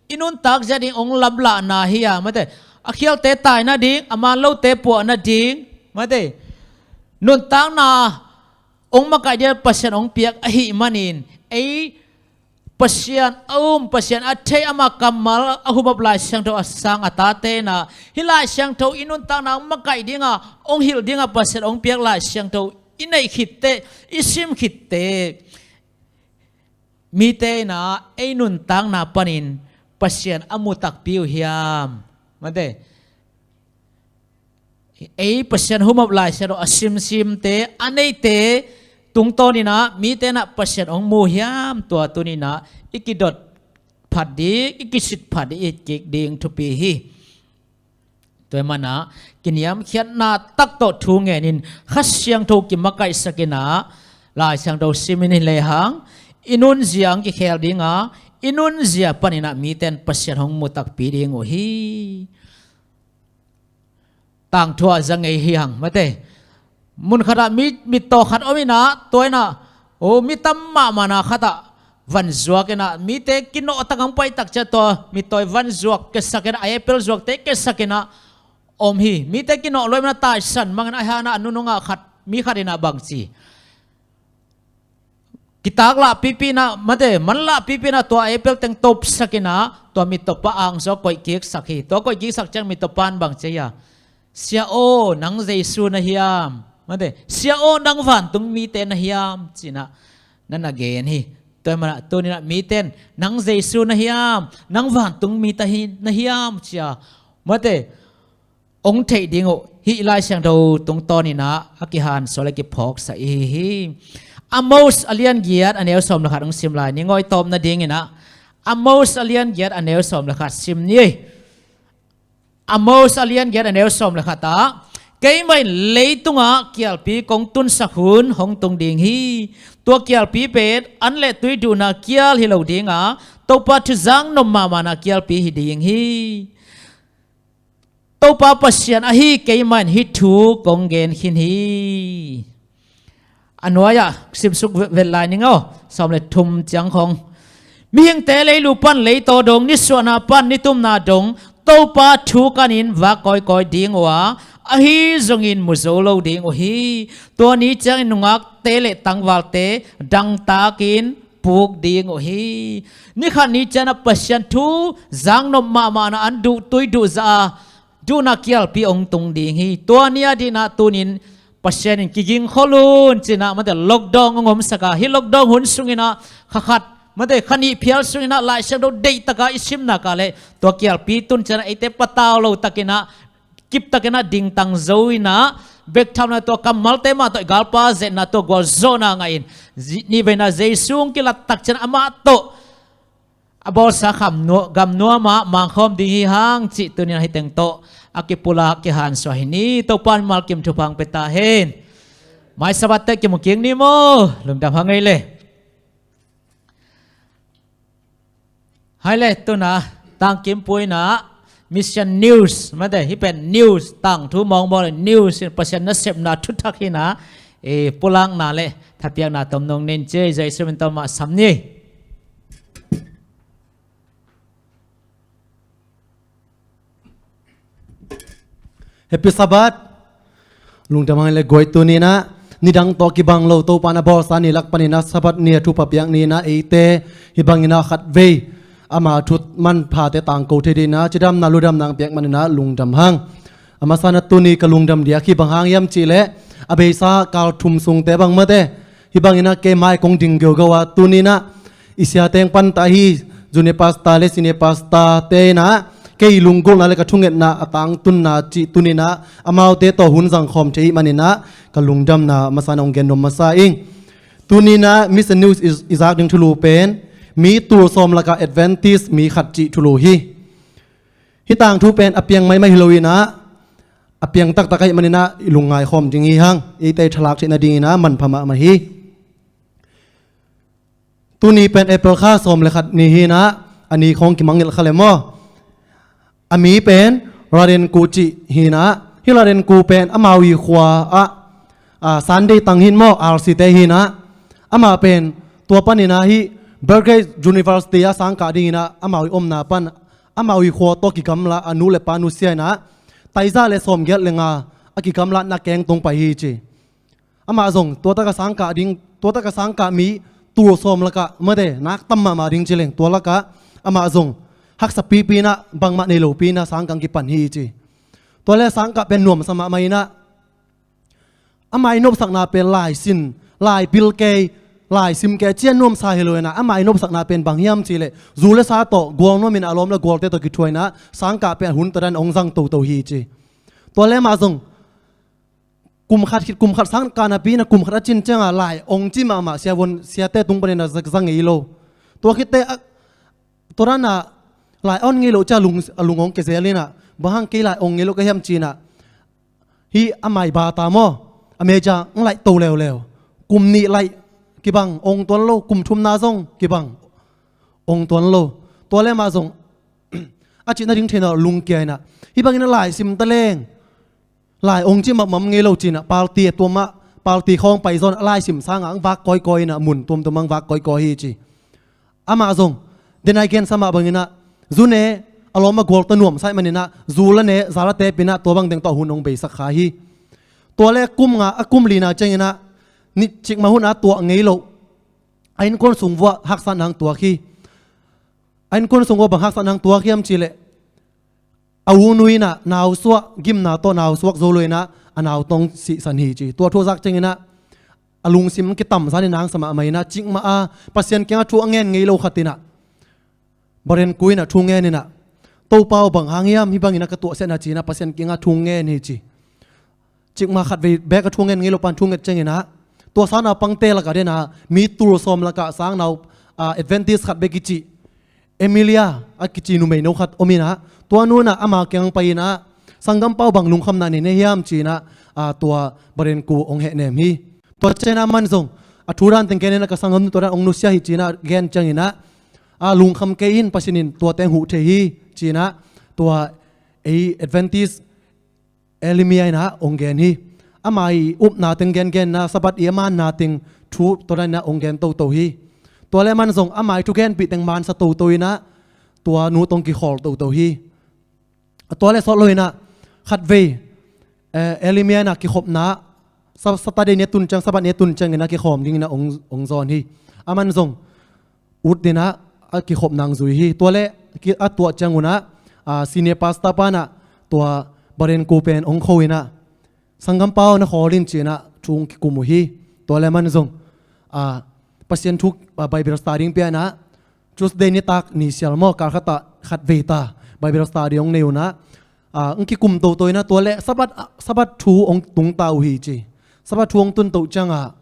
i nuntak zia ding hong lamlahna hi a, mate, a khialte tai nading, a man lote puah nading, mate, nuntakna hong makaih ding a Pasian hong piak ahih manin, ei Pasian a um, Pasian a thei, ama kammal a humop Lai Siangtho a sang a tate in ah hih Lai Siangtho i nuntakna hong makaih ding a, hong hilh ding a Pasian hong piak Lai Siangtho i neih khit teh, i sim khit teh, mite in ah ei nuntakna panin Pasian a mu takpi uh hiam? Mate, ei Pasian humop Lai Siangtho a simsimte, a neite tungtawnin ah mite in ah Pasian hong mu hiam? Tua tuni-in ah i kidot phat ding, i kisit phat ding, i kik ding thupi hi. Tua ahih manin ah kiniamkhiatna tak tawh thu ngenin Kha Siangtho kimakaihsakin ah Lai Siangtho simin hi lehang i nunzia hong kikhel ding a, i nunzia panin ah mite in Pasian hong mu takpi ding uh hi. Tangthu ah za ngei hi hang, mate. Mun khatah mi, mittaw khat om in ah, tua in ah, o, mi tam mahmahna khatah van zuak in ah, mite kinawh tak hong pai tak ciang tua mittaw i van zuak kiasak in ah, a apple zuakte kiasak in ah om hi. Mite kinawh lua in ah taisan mang in ah, a hiang ah a nunung ah khat, mi khat in ah bang ci, kitak lah pipi in ah, mate, man lah pipi in ah tua apple teng topsak in ah, tua mittaw pa angzawk koih kiksak hi. Tua koih kiksak ciang mittaw pan bang ci a, "Sia aw, nang Jesu na hiam?" Mate, "Sia aw, nang vantung mite na hiam?" ci-in ah na na gen hi. Tua ahih manin ah tuni-in ah mite in, "Nang Jesu na hiam? Nang vantung mite hi, na hiam?" ci a, mate, hong theih ding uh hih Lai Siangtho tungtawnin ah a kihansuah le kiphawksak i hi hi. Amos a lian giat a neu sawm le khat hong sim lai ni. Ngawi tawp nadingin ah Amos a lian giat a neu sawm le khat sim ni. Amos a lian giat a neu sawm le khat ah, "Keimah in leitungah kialpi kong tunsak hun hong tung ding hi. Tua kialpi pen an le tui duhna kial hi lo ding a, Topa thuzang nop mahmahna kialpi hi ding hi. Topa Pasian ahi keimah in hih thu kong gen khin hi." A nuai-ah simsuk ve-, vet lai ning aw, sawm le thum ciang khong. "Mihingte leilu pan leitaw dong, nisuahna pan nitumna dong, Topa thu kanin vak kawikawi ding uh a, ahi zongin mu zo lo ding uh hi. Tua ni ciangin nungakte le tangvalte dangtakin puk ding uh hi." Ni khat ni ciangin ah Pasian thu zangnop mahmahna an duh tui duh zah a, duhna kialpi hong tung ding hi. Tua ni a dingin ah tunin Pasian in kiging khol un ci-in ah, mate, lockdown hong omsak a, hih lockdown hun sungin ah kha khat, mate, kha nih phial sungin ah Lai Siangtho deihtak a i sim nak leh tua kialpi tun ciangin ah eite patau lo takin ah, kip takin ah dingtang zo in ah, bek tham lo tua kammalte mah tawh i galpa zetna tua gualzawhna ngah in, zi-, nihveina Jesu hong kilat tak ciangin amah tawh a bawlsa kham nua-, gam nuam ah mangkhawm ding hi hang cih tuni-in ah hih teng tawh a kipulak kihansuah hi ni. Topa in mimal kim thupha hong pia ta hen. Mai Sabbath teh kimu kik ni maw, lungdam hang ei le. Hai le, tu-in ah tangkimpuina Mission News, mate, hih pen news, tangthu mawngbawl news, Pasian nasepna thuthak hi-in ah, eh, pulakna le thapiakna tom nung ning ci, Jesu min tawh mah sam ni. Happy Sabbath. Lungdam hang le guai. Tuni-in ah nidang tawh kibang lo Topa na bawlsa ni lak panin ah Sabbath ni a thupha piak ni-in ah eite hih bangin ah khatvei ama thu manphate tangko thei dingin ah cidamna ludamna hong piak manin ah lungdam hang. A masa-in ah tuni ka lungdam diak hi bang hang hiam cih leh a beisa kal thum sungte bang mate hih bangin ah kei mai kong ding geugeu a, tuni-in ah i siate hong panta hi, junior pastor le senior pastor-te in ah kei lunggulhna le ka thungetna a tangtunna cih tuni-in ah amaute tawh hun zangkhawm thei ahih manin ah ka lungdamna a masa-in ah hong gen nuam masa ing. Tuni-in ah Mission News i, i zak ding thulu pen mi tul sawm lakah Adventist mi khat cih thulu hi. Hih tangthu pen a piang maimai hi lo-in ah a piang taktak ahih manin ah i lungngai khawm ding hi hang. Eite i thalak theih nadingin ah manpha mahmah hi. Tuni pen April kha sawm le khat ni hi-in ah a ni khawng kimangngilh kha le maw. A mi pen Radenku cih hi-in ah hih Radenku pen amau i khua ah, a, Sunday tang hi-in maw, R C te hi-in ah amah pen tua panin ah hih Belgrade University ah sangkah dingin ah amau i omna pan amau i khua tawh kigamla a nu le pa nusia-in ah taizah le sawmgiat le nga a kigamlatna keng tong pai hi ci. Amah zong tua takah sangkah ding, tua takah sangkah mi tul sawm lakah mate nak tam mahmah ding ci leng tua lakah amah zong haksa pipi-in ah bangmah nei lopi-in ah sangkah kipan hi ci. Tua le sangkah pen nuamsa mahmah in ah amah i nopsakna pen laisin, lai pil kei, laisim kei cian nuamsa hi lo-in ah amah i nopsakna pen bang hiam cih leh zu le sa tawh gual nuamin ah a lawm le gualte tawh kithuah-in ah sangkah pen a hun tua dan hong zang toto hi ci. Tua le amah zong kum khat khit kum khat sangkah napi-in ah kum khat a cin ciangah lai ong ci mahmah siavuan siate tung panin ah za, za ngei lo. Tua khitteh a, tua dan ah lai ong ngei lo ci-a lung, a lung hong kizel in ah bang hang kei lai ong ngei lo ka hiam ci-in ah hih amah i bata maw, a major hong laih to leuleu. Kum nih laih kibang ong tuan lo, kum thumna zong kibang ong tuan lo. Tua le amah zong a cih nading thei nawn lo lungkia in ah hih bangin ah laisim ta leng lai ong ci mahmah ngei lo ci-in ah party a tuam ah party khawng pai zaw-in ah laisim sangah hong vak kawikawi in ah mun tuamtuam ah hong vak kawikawi hi ci. Amah zong denai gensa mah bangin ah zu ne, a lawm a gual tawh nuamsa ahih manin ah zu la ne, za la tep in ah tua bang teng tawh hun hong beisak kha hi. Tua le kum nga a kum lina ciangin ah ni cikmah hun ah tuah ngei lo a innkuan sung vuah haksatna hong tuak hi. A innkuan sung vuah bang haksatna hong tuak hiam cih leh a u nu in ah nau suah, gimna tawh nau suak zo lo-in ah a nau tawh hong sihsan hi ci. Tua thu a zak ciangin ah a lungsim kitamsa ni nangsa mahmah in ah cikmah a Pasian kiangah thu a ngen ngei lo khat in ah Barenku in ah thu ngen in ah, "Topa aw, bang hang hiam hih bangin ah ka tuahsiatna?" ci-in ah Pasian kiangah thu ngen hi ci. Cikmah khatvei bek a thu ngen ngei lo pan thu nget ciangin ah tua sangnaupangte lakah den ah mi tul sawm lakah sangnau, a, Adventist khat bek i cih Emilia a kici numeino khat om in ah tua nu in ah ama kiang pai in ah, "Sanggampa aw, bang lungkhamna nei na hiam?" ci-in ah, a, tua Barenku hong hehnem hi. Tua ciangin ah aman zong a thu dan teng gen in ah ka sanggamnu tua dan hong nusia hi ci-in ah gen ciangin ah, "A, lungkham kei in, Pasian in tua teng huh thei hi," ci-in ah tua ei Adventist Elimia in ah hong gen hi. Ama i upna teng gengen in ah Sabbath i a manna teng thu tua dan in ah hong gen toto hi. Tua le aman zong ama i thugenpih teng mansa toto in ah tua nu tawh hong kikhawl toto hi. Tua le sawt lo-in ah khatvei, eh, Elimia in ah kikhopna, Sa-, Saturday ni a tun ciang, Sabbath ni a tun ciangin ah kikhawm dingin ah hong, hong zawn hi. Aman zong ut in ah a kikhopna hong zui hi. Tua le ki-, a tuah ciangun ah, a, senior pastor pa in ah tua Barenku pen hong kho in ah, "Sanggampa aw, na khawl in," ci-in ah thu hong kikum uh hi. Tua le aman zong, a, Pasian thu, a, Bible study hong pia in ah Tuesday nitak ni sial maw, kal khat ah khatvei ta Bible study hong nei un ah, a, hong kikum toto in ah tua le Sabbath, a, Sabbath thu hong tung ta uh hi ci. Sabbath thu hong tun to ciangah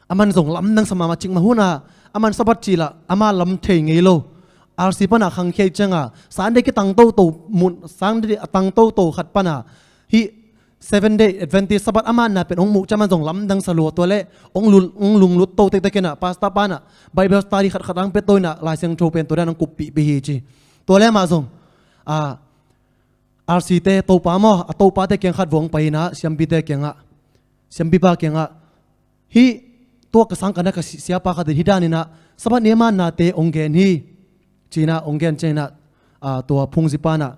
aman zong lamdang sa mahmah, cikmah hun ah aman Sabbath cih lah ama lam thei ngei lo. R C pan ah khangkhia ciangah Sunday kitang toto mun, Sunday a tang toto khat pan ah hih Seven Day Adventist Sabbath a manna pen hong muh ciang aman zong lamdang sa lua. Tua le hong lung, hong lunglut to tektek in ah pastor pa in ah Bible study khatkhat hong pia to in ah Lai Siangtho pen tua dan hong kuppihpih hi ci. Tua le amah zong, a, R C te topa maw, a topate kiang khat vuah hong pai in ah siampite kiangah, siampipa kiangah, "Hih tua ka sangkahna ka si-, siapa khat in hih dan in ah Sabbath ni a mannate hong gen hi," ci-in ah hong gen ciangin ah, a, tua phungzipa in ah,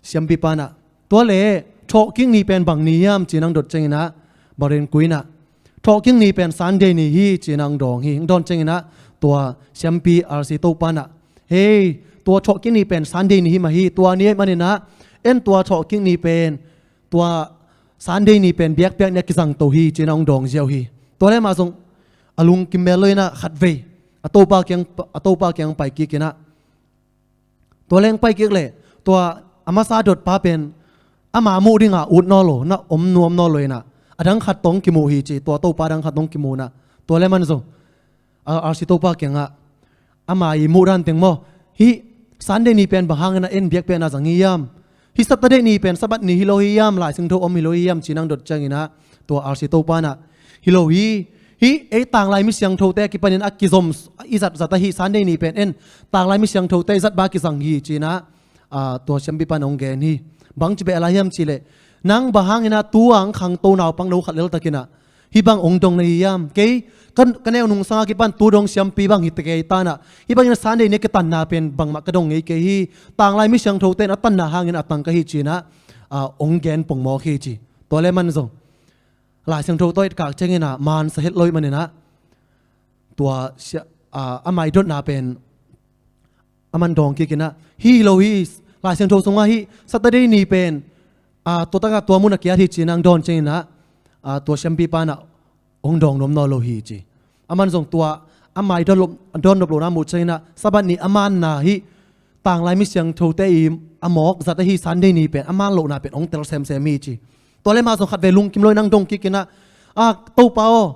siampipa in ah, "Tua le Thawhkik ni pen bang ni hiam ci-in ang dot ciangin ah, Baren Kui in ah, thawhkik ni pen Sunday ni hi ci-in ang dawng hi. Ang dawn ciangin ah tua siampi R C Topa in ah, hei, tua thawhkik ni pen Sunday ni hi mah hi. Tua ni ahih manin ah, en tua thawhkik ni pen, tua Sunday ni pen biakpiak ni a kizang to hi ci-in ang dawng ziau hi. Tua le mah zong a lungkim mel lo in ah khatvei a Topa kiang, a Topa kiang pai kik in ah, tua leng pai kik leh, tua a masa dot pa pen ama muh ding a ut nawn lo, na om nuam nawn lo in ah, a dang khat tawh kimu hi ci, tua Topa dang khat tawh kimu in ah. Tua le mah zong a, R C Topa kiangah, ama i muh dan teng maw, hih Sunday ni pen bang hangin ah en biakpiakna zang hi hiam? Hih Saturday ni pen Sabbath ni hi lo hi hiam? Lai Siangtho om hi lo hi hiam ci-in ang dot ciangin ah, tua R C Topa in ah, hi lo hi. Hih ei tanglai mi siangthote a kipanin a kizom, i zatzat ahi Sunday ni pen en tanglai mi siangthote i zat bang a kizang hi ci-in ah, aa, tua siampipa in hong gen hi. Bang ci beh lai hiam cih leh, nang bang hangin ah tu-a ang khangto naupang no khat leltakin ah hih bang hong dong na hi hiam? Kei ka, ka neu nungsang a kipan tu dong siampi bang hi ta kei ta in ah, hih bangin ah Sunday ni a kitanna pen bangmah ka dong ngei kei hi. Tanglai mi siangthote in a tanna hangin a tang ka hi ci-in ah, aa, hong gen pongmawk hi ci. Tua le mah zong Lai Siangtho tawh i kak ciangin ah mansa het lo ahih manin ah, tua sia, aa, ama i dotna pen aman dawng kik in ah, hi lo hi, Lai Siangtho sungah hih Saturday ni pen, aa, tua takah tua mun a kiat hi ci-in ang dawn ciangin ah, aa, tua siampipa in ah hong dawng nuam nawn lo hi ci. Aman zong tua ama i dawn nop, dawn nop lohna muh ciangin ah, Sabbath ni a manna hih tanglai mi siangthote i a mawk zat ahi Sunday ni pen a man lohna pen hong tel semsem hi ci. Tua le mah zong khatvei lungkim lo in ang dong kik in ah, a, Topa aw,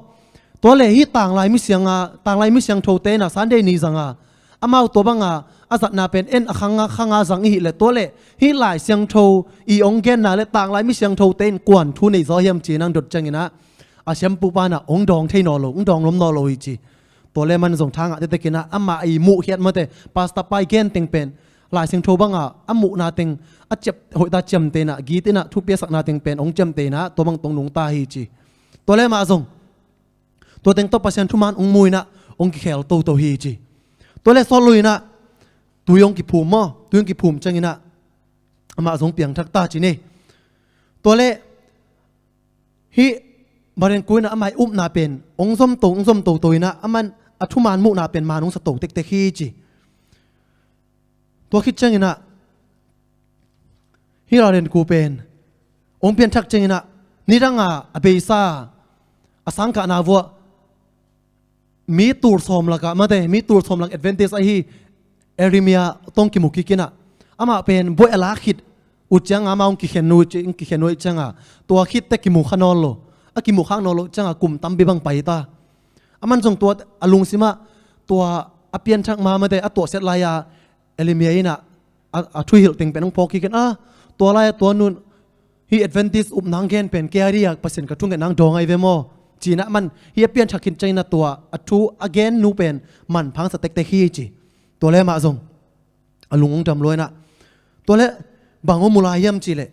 tua le hih tanglai mi siang a, tanglai mi siangthote in ah Sunday ni zang a, amau tua bang a a zatna pen en a khang a, khang a zang i hih leh, tua le hih Lai Siangtho i hong genna le tanglai mi siangthote in kuan thu nei zaw hiam ci-in ang dot ciangin ah, a siampupa in ah hong dawng thei nawn lo, hong dawng nuam nawn lo hi ci. Tua le mah zong tha ngah tektek in ah, amah i muh khiat mate, pastor pa i gen teng pen, Lai Siangtho bang a a muhna teng a ciap, hoih ta ciamteh in ah, git in ah, thupiaksakna teng pen hong ciamteh in ah, tua bang tawh nungta hi ci. Tua le mah zong tua teng tawh Pasian thuman hong mu in ah, hong kikhel toto hi ci. Tua le sawt lo in ah tui hong kiphum maw, tui hong kiphum ciangin ah amah zong piangthak ta ci ni. Tua le hih Baren Kui in ah ama i upna pen hong zom to, hong zom toto in ah, aman a thuman muhna pen man hong sa to tektek hi ci. Tua khit ciangin ah hih Baren Kui pen hong pianthak ciangin ah, nidang a a beisa a sangkahna vuah mi tul sawm lakah mate, mi tul sawm lak Adventist ahi Jeremiah tawh hong kimu kik in ah, amah pen buaih a lak khit uh ciangah amah hong kikhen uh ci, hong kikhen uh ciangah, tua khit teh kimu kha nawn lo, a kimu khak nawn lo ciangah kum tampi bang pai ta. Aman zong tua a lungsimah tua a pianthak ma mate, a tuahsiat lai-a Jeremiah in ah a, a thuhilh teng pen hong phawk kik in ah, tua lai-ah tua nung hih Adventist upna hong gen pen kei a dingin Pasian ka thungetna hong dawng ahi ve maw, ci-in ah aman hih a pianthak khit ciangin ah tua a thu a gen nu pen manpha hong sa tektek hi ci. Tua le mah zong a lung hong dam lua in ah, tua le bang hong mu lai hiam cih leh,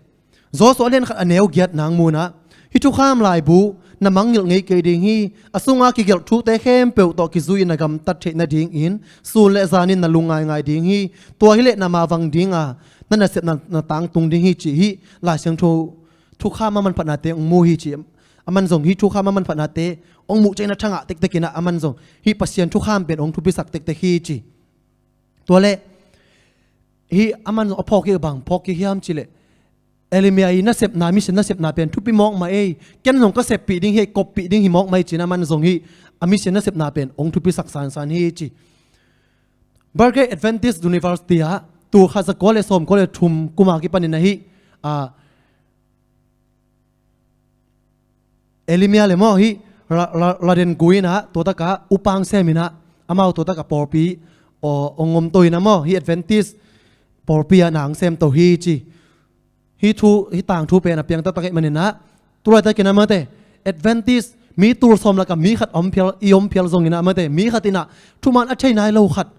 Joshua a lian khat a neu giat na hong mu in ah, hih thukham laibu na mangngilh ngei kei ding hi. A sunga kigelh thute khempeuh tawh kizui-in na gamtat theih nadingin sun le zanin na lungngaingai ding hi. Tua hi leh na mavang ding a, na nasepna na tangtung ding hi, ci hih Lai Siangtho thukham a manphatnate hong mu hi ci. Aman zong hih thukham a manphatnate hong muh ciangin ah tha ngah tektek in ah, aman zong hih Pasian thukham pen hong thupisak tektek hi ci. Tua le hih aman zong a phawk kik bang phawk kik hiam cih leh, Jeremiah i nasepna, mission nasepna pen thupi mawk mah ei, ken zong ka seppih ding hi, koppih ding hi mawk mah ei, ci-in aman zong hih a mission nasepna pen hong thupisak sansan hi ci. Bargate Adventist University ah tul khat za kua le sawm kua le thum kum a kipanin ah hih, a, Jeremiah le maw, hih Ra-, Ra-, Baren Kui in ah tua takah upang sem in ah, amau tua takah pawlpi aw, hong om to in ah maw, hih Adventist pawlpi ah na hong sem to hi ci. Hih thu, hih tangthu pen a piang taktak ahih manin ah, tu laitakin ah mate, Adventist mi tul sawm lakah mi khat om phial, i om phial zongin ah mate, mi khat in ah thuman a thei nai lo khat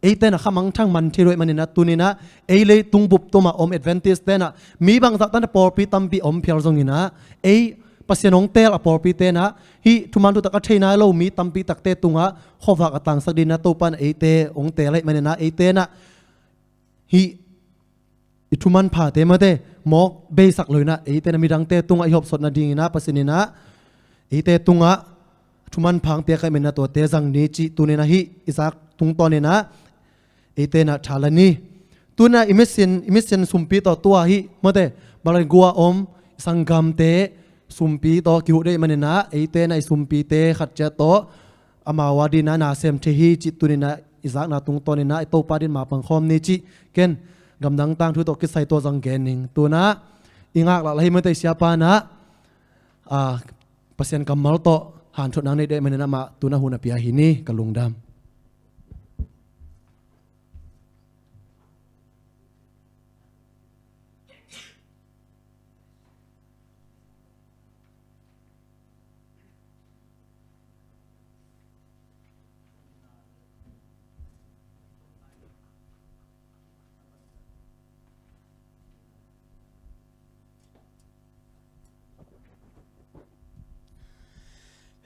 eite in ah kha mangthang man thei lo ahih manin ah, tuni in ah ei leitung bup tum a om Adventist-te in ah mi bangzah tan a pawlpi tampi om phial zongin ah, ei Pasian hong teel a pawlpite in ah hih thuman thutak a thei nai lo mi tampi takte tungah khuavak a tangsak dingin ah Topa in ah eite hong teel ahih manin ah, eite in ah hih i thuman phate mate, mawk beisak lo inah, eite na midangte tungah i hopsot nading inah Pasian inah eite tungah thuman phang piak ahih manin ah tuate zang ni cih tuni inah hih Isaac tungtawn inah eite na tha la ni. Tuni inah i mission, i mission sumpi tawh tua hih mawte, Balaguah om sanggamte sumpi tawh kihuh deuh ahih manin ah eite na i sumpite khat ciat tawh amau a ding inah na sem thei hi cih tuni inah i zakna tungtawn inah i Topa ding mapang khawm ni cih ken gamdang tangthu tawh kisai tua zong gen ning. Tuni inah i ngaklah la hi mawte, i siapa inah, ah, Pasian kammal tawh hanthotna nei deuh ahih manin amah tuni inah hun a pia hi ni. Ka lungdam.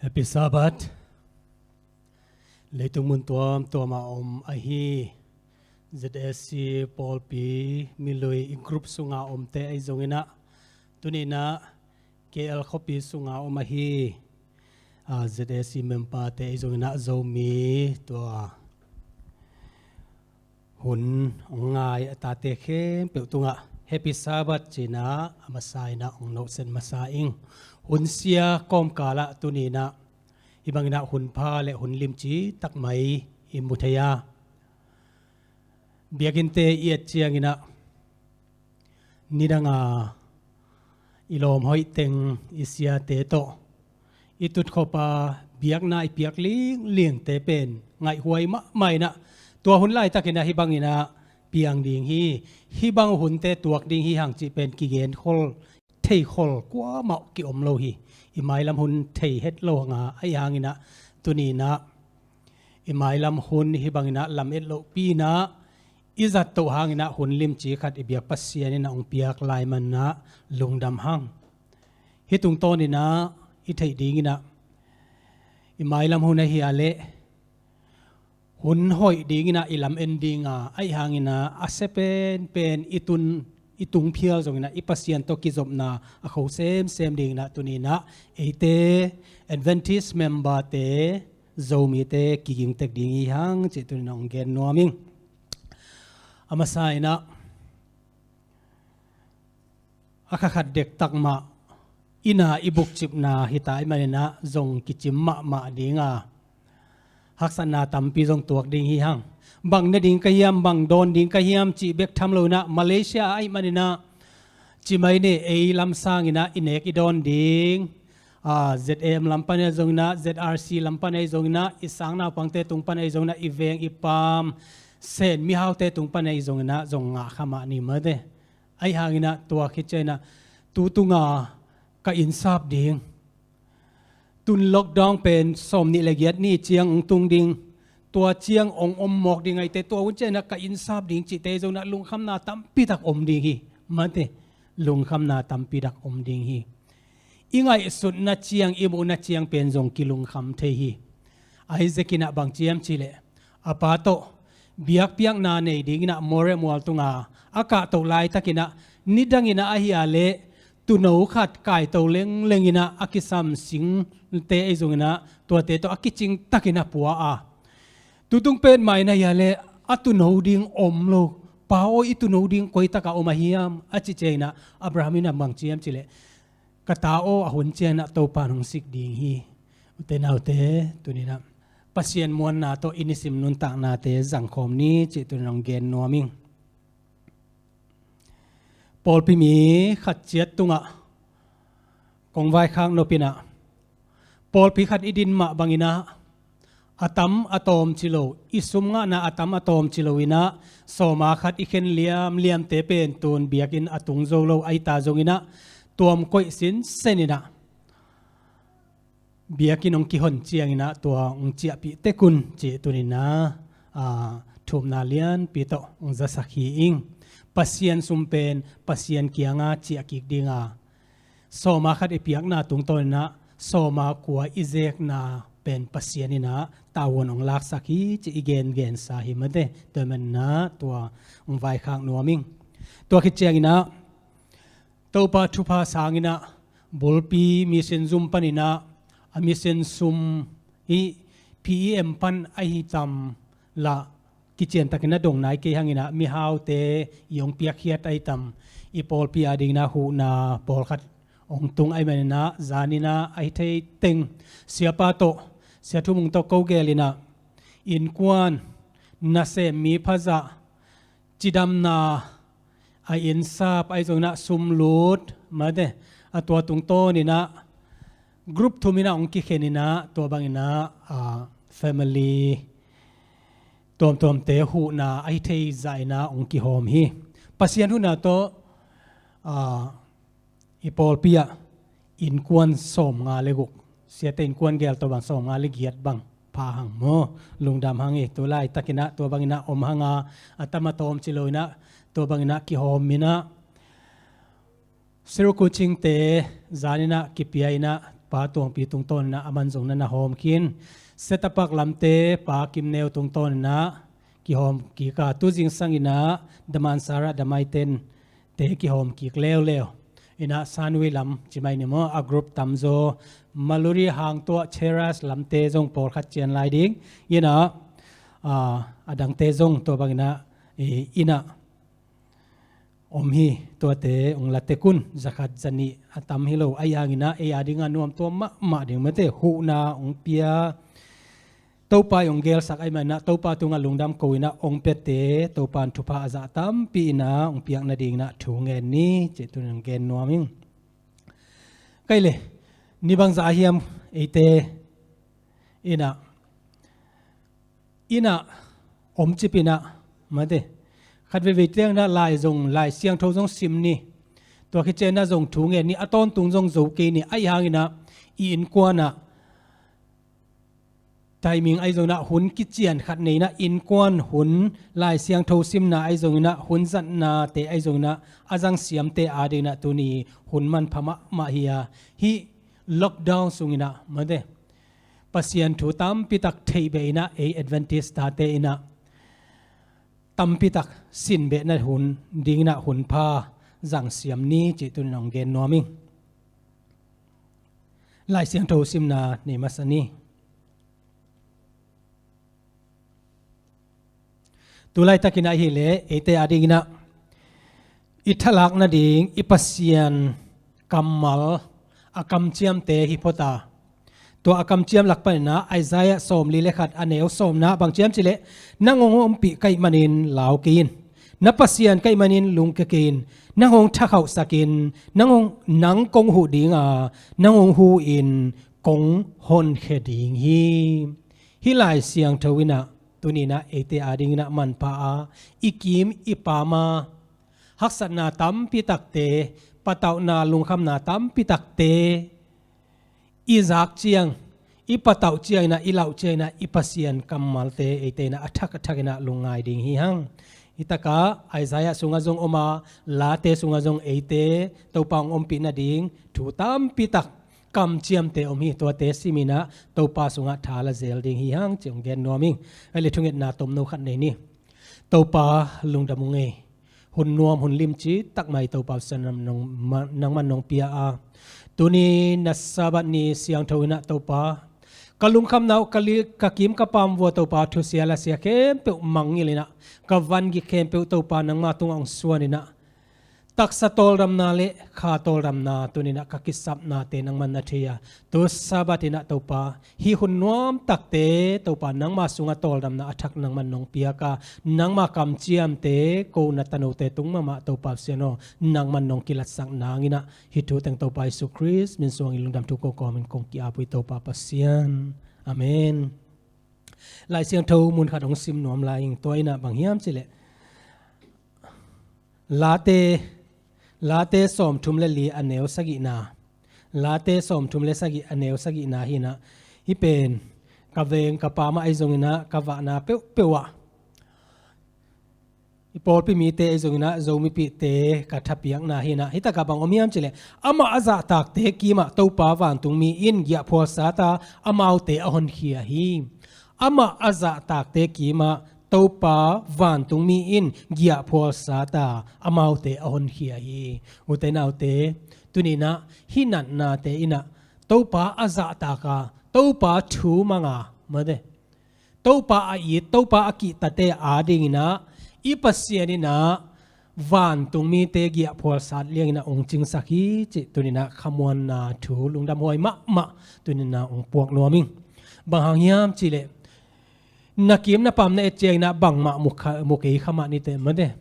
Happy Sabbath. Leitung mun tuamtuam a om ahi Z A C pawlpi milui i group sunga omte ahi zong inah, tuni inah K L khuapi sunga om ahi, ah, Z A C member te ahi zong inah Zomi tua hun hong ngai a tate khempeuh tungah Happy Sabbath ci inah a masa inah hong nohsen masa ing. Hun sia kawmkal ah tuni inah hih bang inah hun pha le hun limci tak mai i mu thei a, biakinnte i et ciang inah nidang a i lawm hoih teng i siate tawh i tutkhop a biakna i piak linglingte pen ngaihhuai mahmah inah, tua hun laitak inah hih bang inah piang ding hi, hih bang hunte tuak ding hi hang cih pen kigenkhol, theikhol kuamah kiom lo hi. I mailam hun thei het lo hang a, ahi hang inah tuni inah i mailam hun hih bang inah lam et lohpi inah i zat toh hang inah hun limci khat i biak Pasian inah hong piak lai man inah lungdam hang. Hih tungtawn inah i theih ding inah i mailam hun ahi a leh hun hoih ding inah i lam en ding a, ahi hang inah a sia penpen i tun, i tung phial zong inah i Pasian tawh kizopna a kho semsem ding inah tuni inah eite Adventist member te Zomite kiging tek ding hi hang cih tuni inah hong gen nuam ing. A masa inah a kha khat dektak mah inn a i bukcipna hi ta ahih manin ah zong kicim mahmah ding a, haksatna tampi zong tuak ding hi hang. Bang ne ding ka hiam, bang dawn ding ka hiam cih bek tham lo in ah, Malaysia ahih manin ah ci mai ni, ei lam sangin ah i nek i dawn ding, a, Z A M lam pan ahi zongin ah, Z R C lam pan ahi zongin ah, i sang naupangte tung pan ahi zongin ah, i veng i paam, Sen mihaute tung pan ahi zongin ah zong ngah kha mah ni mate. Ahi hangin ah tua khit ciangin ah tu tunga ka innsap ding, tun lockdown pen sawmnih le giat ni ciang hong tung ding, tua ciang hong om mawk ding ahih teh, tua hun ciangin ah ka innsap ding cihte zongin ah lungkhamna tampi tak om ding hi. Mate, lungkhamna tampi tak om ding hi. I ngaihsutna ciang, i muhna ciang pen zong kilungkham thei hi. Isaac in ah bang ci hiam cih leh, a pa tawh biakpiakna nei dingin ah Moreh mual tunga a kahto laitakin ah, nidangin ah ahi a leh tuuno khat kaito lengleng in ah a kisam singte ahi zongin ah tuate tawh a kicing takin a pua a, tu tung pen mah in ahi a leh a tuuno ding om lo. Pa aw, i tuuno ding koi takah om a hiam, a cih ciangin ah Abraham in ah bang ci hiam cih leh, ka ta aw, a hun ciangin ah Topa in hong sik ding hi. Ute naute, tuni in ah Pasian muanna tawh i nisim nuntaknate zangkhawm ni cih tuni in hong gen nuam ing. Pawlpi mi khat ciat tungah kong vaikhak nop in ah, pawlpi khat i din mah bangin ah, a tam a tawm ci lo, i sum ngahna a tam a tawm ci lo in ah, sawma khat i khen liamliamte pen tun biakinn a tung zo lo ahi ta zongin ah, tuam koih sinsen in ah biakinn hong kihon ciangin ah tua hong ciahpih tek un cih tuni in ah, a, thumna lianpi tawh hong zasak hi ing. Pasian sum pen Pasian kiangah ciah kik ding a, sawma khat i piakna tungtawn in ah sawma kua i zekna pen Pasian in ah tavuan hong laksak hi cih i gengensa hi mate. Tua manin ah tua hong vaikhak nuam ing. Tua khit ciangin ah Topa thupha sanginah bulpi mission zum paninah a mission sum hi P E M pan ahi tam lah kiciantakin a dong nai kei hanginah mihaute i hong piakkhiat ahi tam i pawlpi a dinginah huhna pawlkhat hong tung ahi maninah zaninah ahi thei teng siapa tawh sia thumung tawh ko gelinah innkuan nasem mi phazah cidamna a innsap ahi zonginah sumlut mate a tua tungtawninah group thuminah hong kikheninah tua banginah family tuamtuamte huhna ahi thei zahinah hong kihawm hi. Pasian huhna tawh i pawlpi ah innkuan sawmnga le guk siate innkuan gel tawh bang sawmnga le giat bang pha hang maw lungdam hang hi. Tulaitakinah tua banginah om hanga a tam a tawm ci loinah tua banginah kihawminah Sirkucingte zaninah kipia inah Pa Tuangpi tungtawninah a man zong na na hawm khin. Setapak lamte Pa Kimneu tungtawninah kihawm kika tu zingsanginah Damansara Damaiten te kihawm kik leuleu inah Sanwei lam cimai ni maw a group tamzaw Maluri hangtuah Cheras lamte zong pawlkhat cian lai ding inah a dangte zong tua banginah inah om hi. Tuate hong latek un zakhat zanih a tam hi lo ahi hanginah ei a dinga nuamtuam mahmah ding mate huhna hong pia Topa i hong gelsak ahi manah Topa tungah lungdam ko inah hong piate Topa in thupha a zah tampi inah hong piak nadinginah thu ngen ni cih tunin hong gen nuam ing. Kai le ni bangzah a hiam eite inah inah om cipinah mate khat veivei tianginah lai zong lai siangtho zong sim ni. Tua khicianah zong thu ngen ni a tawntung zong zo kei ni ahi hanginah i innkuanah timing ahi zonginah hun kician khat neinah innkuan hun lai siangtho simna ahi zonginah hun zatnate ahi zonginah a zangsiamte a dinginah tuni hun manpha mahmah hi a hih lockdown sunginah mate Pasian thu tampitak theih beh inah ei Adventist tate inah tampitak sin behna hun dinginah hun pha zangsiam ni cih tunin hong gen nuam ing. Lai Siangtho simna nei masa ni. Tulaitakinah hileh eite a dinginah i thalak nading i Pasian kammal a kamciamte hi phota. Tua a kamciam lak paninah Isaiah sawmli le khat a neu sawmna bang ciam cileh nang hong ompih kaih manin lau kei in. Na Pasian kaih manin lungke kei in. Nang hong thakhauhsakin nang hong nang kong huh dinga nang hong hu in kong honkhia ding hi. Hih Lai Siangtho inah tuninah eite a dinginah manpha a i kim i pama haksatna tampi takte patauhna lungkhamna tampi takte i zak ciang i patauh cianginah i lauh cianginah i Pasian kammalte eite inah a thak a thakinah lungngai ding hi hang. Hitakah Isaiah sungah zong oma late sungah zong eite Topa hong ompih nading thu tampi tak kamciamte om hi. Tuate siminah Topa sungah tha la zel ding hi hang ci hong gen nuam ing. Ahi le thungetna tomno khat nei ni. Topa lungdam ung ei. Hun nuam hun limci takmai Topa Pasian nangman nong pia a tuni na Sabbath ni siangtho inah Topa ka lungkhamna uh ka kim ka pam vua Topa thusia lasia khempeuh mangngilh inah ka vangik khempeuh Topa nangma tungah hong suan inah taksa tawldamna le kha tawldamna tuninah ka kisapnate nangman na thei a tu Sabbath inah Topa hih hun nuam takte Topa nangma sungah tawldamna a thak nangman nong piak a nangma kamciamte ko na tanote tung mahmah Topa Pasian aw nangman nong kilatsak nanginah hih thu teng Topa Jesu Khrist min suangin lungdam thu ko kawmin kong ki-ap uh hi Topa Pasian. Amen. Lai Siangtho mun khat hong sim nuam lai ing. Tua inah bang hiam cileh Late, Late sawmthum le li a neu sagihna. Late sawmthum le sagih a neu sagihna hinah hih pen ka veng ka pamah ahi zonginah ka vahna peuhpeuh ah i pawlpi mite ahi zonginah Zomipihte ka thapiakna hinah hitakah bang om hiam cileh amah a zahtakte kimah Topa vantungmi in giahphual sata amaute a honkhia hi. Amah a zahtakte kimah Topa vantungmi in giahphual sat a, amaute a honkhia hi. Ute naute, tuninah hih natnate inah Topa a zahtak a, Topa thu mang a, mate, Topa a it, Topa a kihtate adinginah i Pasian inah vantungmite giahphual sat lianginah ong cingsak hi cih tuninah khamuanna thu lungdamhuai mahmah tuninah ong puak nuam ing. Bang hang hiam cihleh, na kim na pam na et cianginah bangmah mu kha, mu kei kha mah nite, mate.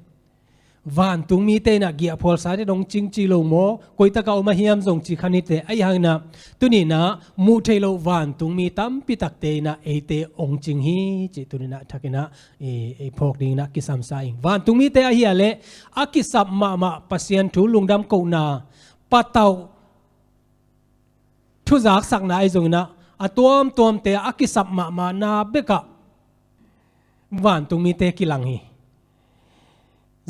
Vantungmite inah giahphual sat in ong cing ci lo maw, koitakah om a hiam zong ci kha nite. Ahi hanginah tuninah muh theih loh vantungmi tampi takte inah eite ong cing hi cih tuninah thakinah i, i phawk dinginah kisamsa ing. Vantungmite ahi a leh a kisap mahmah Pasian thu lungdam kohna, patauh thuzaksakna ahi zonginah a tuamtuamte a kisap mahmahna bekah vantungmite kilang hi.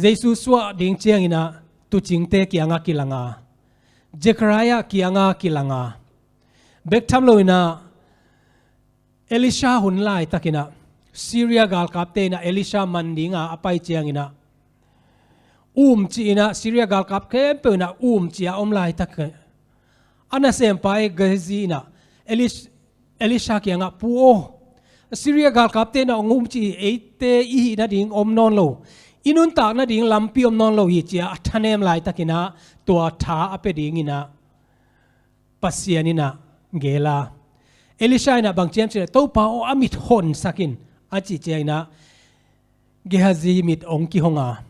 Jesu suah ding cianginah tuucingte kiangah kilang a, Zechariah kiangah kilang a, bek tham loinah Elisha hun laitakinah Syria galkapte inah Elisha man dinga a pai cianginah umcih inah Syria galkap khempeuh inah umcih a om laitak a nasempa Gehazi inah Elis-, Elisha kiangah, "Pu aw, Syria galkapte inah ong umcih hi, eite i hih nading om nawn lo, i nuntak nading lampi om nawn lo hi," ci-a a thanem laitakinah tua tha a pia dinginah Pasian inah gel a, Elisha inah bang ci hiam cihleh, "Topa aw, a mit honsak in," a cih cianginah Gehazi mit ong kihong a,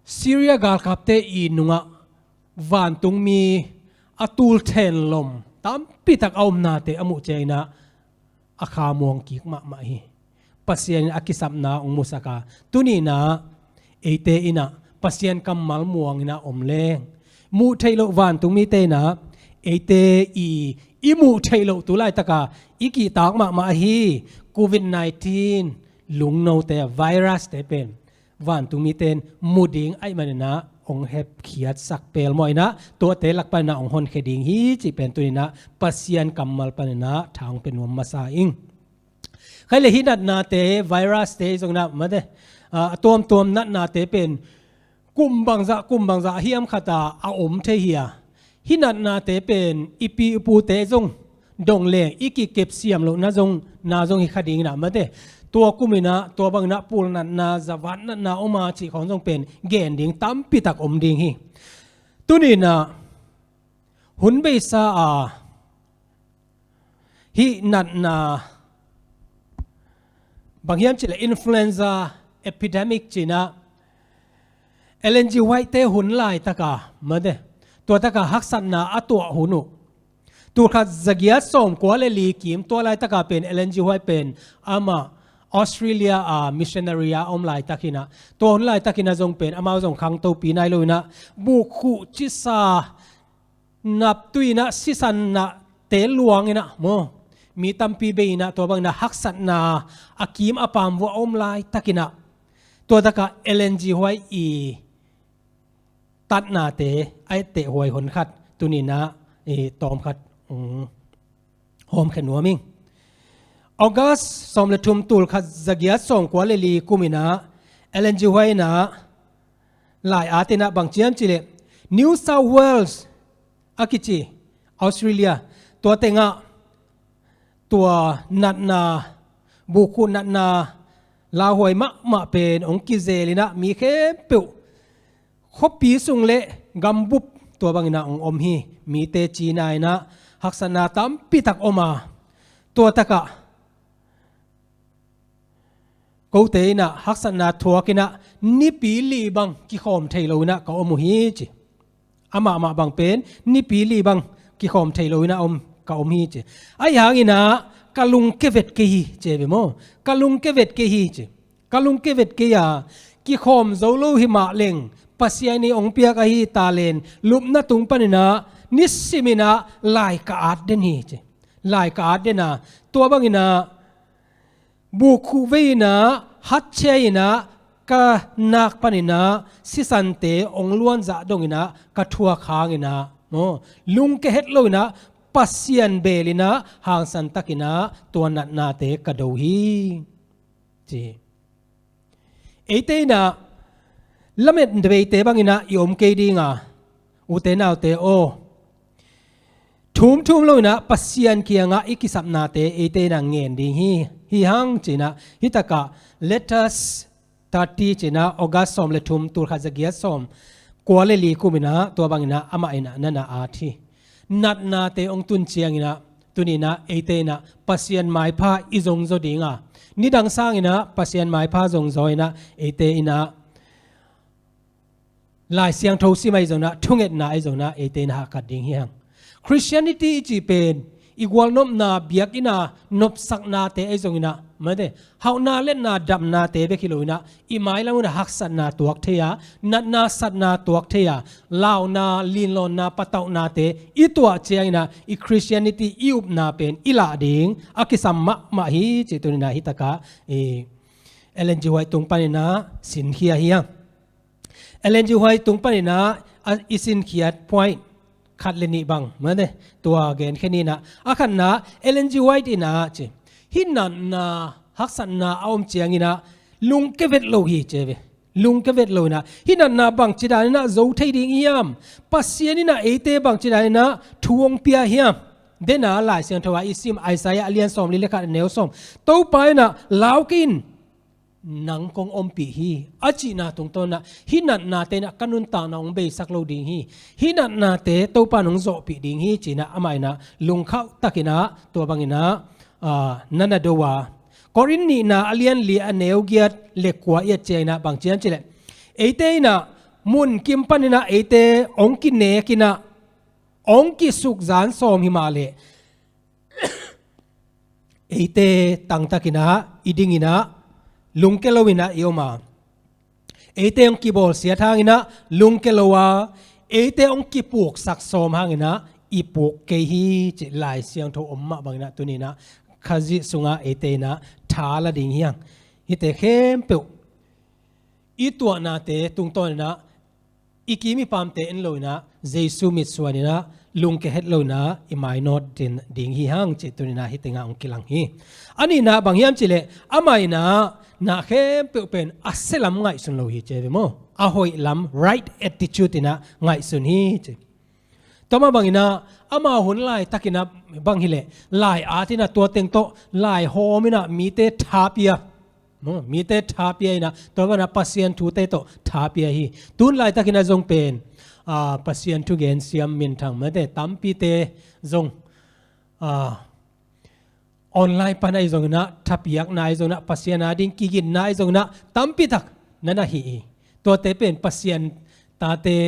Syria galkapte i nungah vantungmi a tul thenlom tampitak a omnate a muh cianginah a kha muang kik mahmah hi. Pasian in a kisapna ong musak a, tuninah eite inah Pasian kammal muanginah om leng, muh theih loh vantungmite inah eite i, i muh theih loh tu laitaka i kihtak mahmah ahi covid nineteen lungnote, virus te pen vantungmite in mu ding ahih maninah ong hepkhiatsak pelmawh inah tuate lak paninah ong honkhia ding hi cih pen tuninah Pasian kammal paninah tha ong pia nuam masa ing. Khaile, hih natnate, virus te i zonginah mate, a tuamtuam natnate pen kum bangzah kum bangzah hiam khata a om thei hi a, hih natnate pen i pi i pute zong dong leng i kikep siam lohna zong, na zong hi kha dinginah mate, tua kuminah tua banginah pul natna, zavat natna om a cih khawng zong pen gen ding tampitak om ding hi. Tuninah hun beisa a hih natna, bang hiam cihleh influenza epidemic cinah Ellen G. White te hun laitaka mate, tua taka haksatna a tuah hun uh, tulkhat zagiat sawmkua le li kim, tua laitaka pen Ellen G. White pen amah Australia a missionary a om laitakinah, tua hun laitakinah zong pen amau zong khangtopi nai loinah bukkhuh cisa naptui inah sisan nahte luanginah maw, mi tampi bei inah tua banginah haksatna a kim a pam vuah a om laitakinah tua taka Ellen G. White i tatnate a etteh huai hun khat tuninah i tawmkhat hawmkhia nuam ing. August sawm le thum, tulkhat zagiat sawmkua le li kuminah Ellen G. White inah lai-at inah bang ci hiam cihleh New South Wales a kici Australia, tua tengah tua natna, bukkhuh natna lauhuai mahmah pen ong kizelinah mi khempeuh khuapi sung le gambup tua banginah ong om hi. Mite cina inah haksatna tampitak om a, tua takah kote inah haksatna thuakinah nipi li bang kikhawm thei loinah ka om uh hi ci. Amahmah bang pen nipi li bang kikhawm thei loinah om, ka om hi ci. Ahi hanginah ka lungke vet kei hi ci ve maw. Ka lungke vet kei hi ci. Ka lungke vet kei a, kikhawm zo lo hi mah leng Pasian i ong piak ahi talent lupna tung paninah nisiminah lai ka at den hi ci. Lai ka at den a, tua banginah bukkhuh vei inah hatchia inah ka nak paninah sisante ong luanzah donginah ka thuak hanginah maw, lungke het loinah Pasian beelinah hangsan takinah tua natnate ka do hi. ci. Eite in ah lamet beite bang in ah i om kei ding a, ute naute aw, thumthum lo in ah Pasian kiangah i kisapnate eite in ah ngen ding hi. Hi hang ci in ah, hi takah letters thirty ci in ah, August sawm le thum, tul khat za giat sawm kua le li kum in ah, tua bang in ah amah in ah na na at hi. Natnate hong tun ciang in ah, tuni in ah eite in ah Pasian maipha i zongzaw ding a, nidang sang in ah Pasian maipha zongzaw in ah eite in ah Lai Siangtho sim ahi zong in ah, thungetna ahi zong in ah eite in ah hahkat ding hi hang. Christianity i cih pen i gualnopna, biakinn a nopsaknate ahi zong in ah, mate, hauhna letna damnate bek hi lo in ah, i mailam un ah haksatna tuak thei a, natna satna tuak thei a, launa, linlawnna, patauhnate i tuah ciang in ah, i Christianity i upna pen i lah ding a kisam mahmah hi cih tuni in ah hi takah i Ellen G. White tung pan in ah sinkhia hi hang. Ellen G. White tung pan in ah, a, i sinkhiat point khat le nih bang, mate, tua genkhia ni in ah. A khatna, Ellen G. White in ah ci, hih natna, haksatna a om ciang in ah lungke vet lo hi ci ve. Lungke vet lo in ah, hih natna bangci dan in ah zo thei ding hiam? Pasian in ah eite bangci dan in ah thu hong pia hiam? Den a Lai Siangtho a i sim Isaiah a lian sawmli le khat, a neu sawm, Topa in ah lau kei in, nang kong ompih hi, a cihna tungtawn in ah, hih natnate in ah ka nuntakna hong beisak lo ding hi, hih natnate Topa in hong zawhpih ding hi ci in ah amah in ah lungkhauh tak in ah tua bang in ah, aa, na na do a. Korin nihna a lian li, a neu giat le kua i et ciang in ah bang ci hiam cih leh, eite in ah mun kim pan in ah eite hong kinek in ah, hong kisukzan sawm hi mah leh, eite tangtak in ah i ding in ah lungke lo in ah i om a, eite hong kibawlsiat hang in ah lungke lo a, eite hong kipuksak sawm hang in ah i puk kei hi cih Lai Siangtho om mah bang in ah tuni in ah Khazih sungah eite in ah tha la ding hi hang. Hihte khempeuh i tuahnate tungtawn in ah i kim i pamte en lo in ah, Jesu mitsuan in ah lungke het lo in ah i mainawt ding, ding hi hang cih tuni in ah hih tengah hong kilang hi. A nihna bang hiam cih leh, amah in ah na khempeuh pen a sia lam ngaihsun lo hi ci ve maw. A hoih lam, right attitude in ah ngaihsun hi ci. Tua mah bang in ah, amau hun laitak in ah bang hi leh, lai at in ah tua teng tawh lai hawm in ah mite tha pia. Maw, mite tha pia in ah, tua bang in ah Pasian thute tawh tha pia hi. Tun laitak in ah zong pen, aa, Pasian thugen siam minthang, mate, tampite zong, aa, online pan ahi zong in ah, thapiakna ahi zong in ah, Pasian a ding kiginna ahi zong in ah, tampi tak na na hi hi. Tuate pen Pasian tate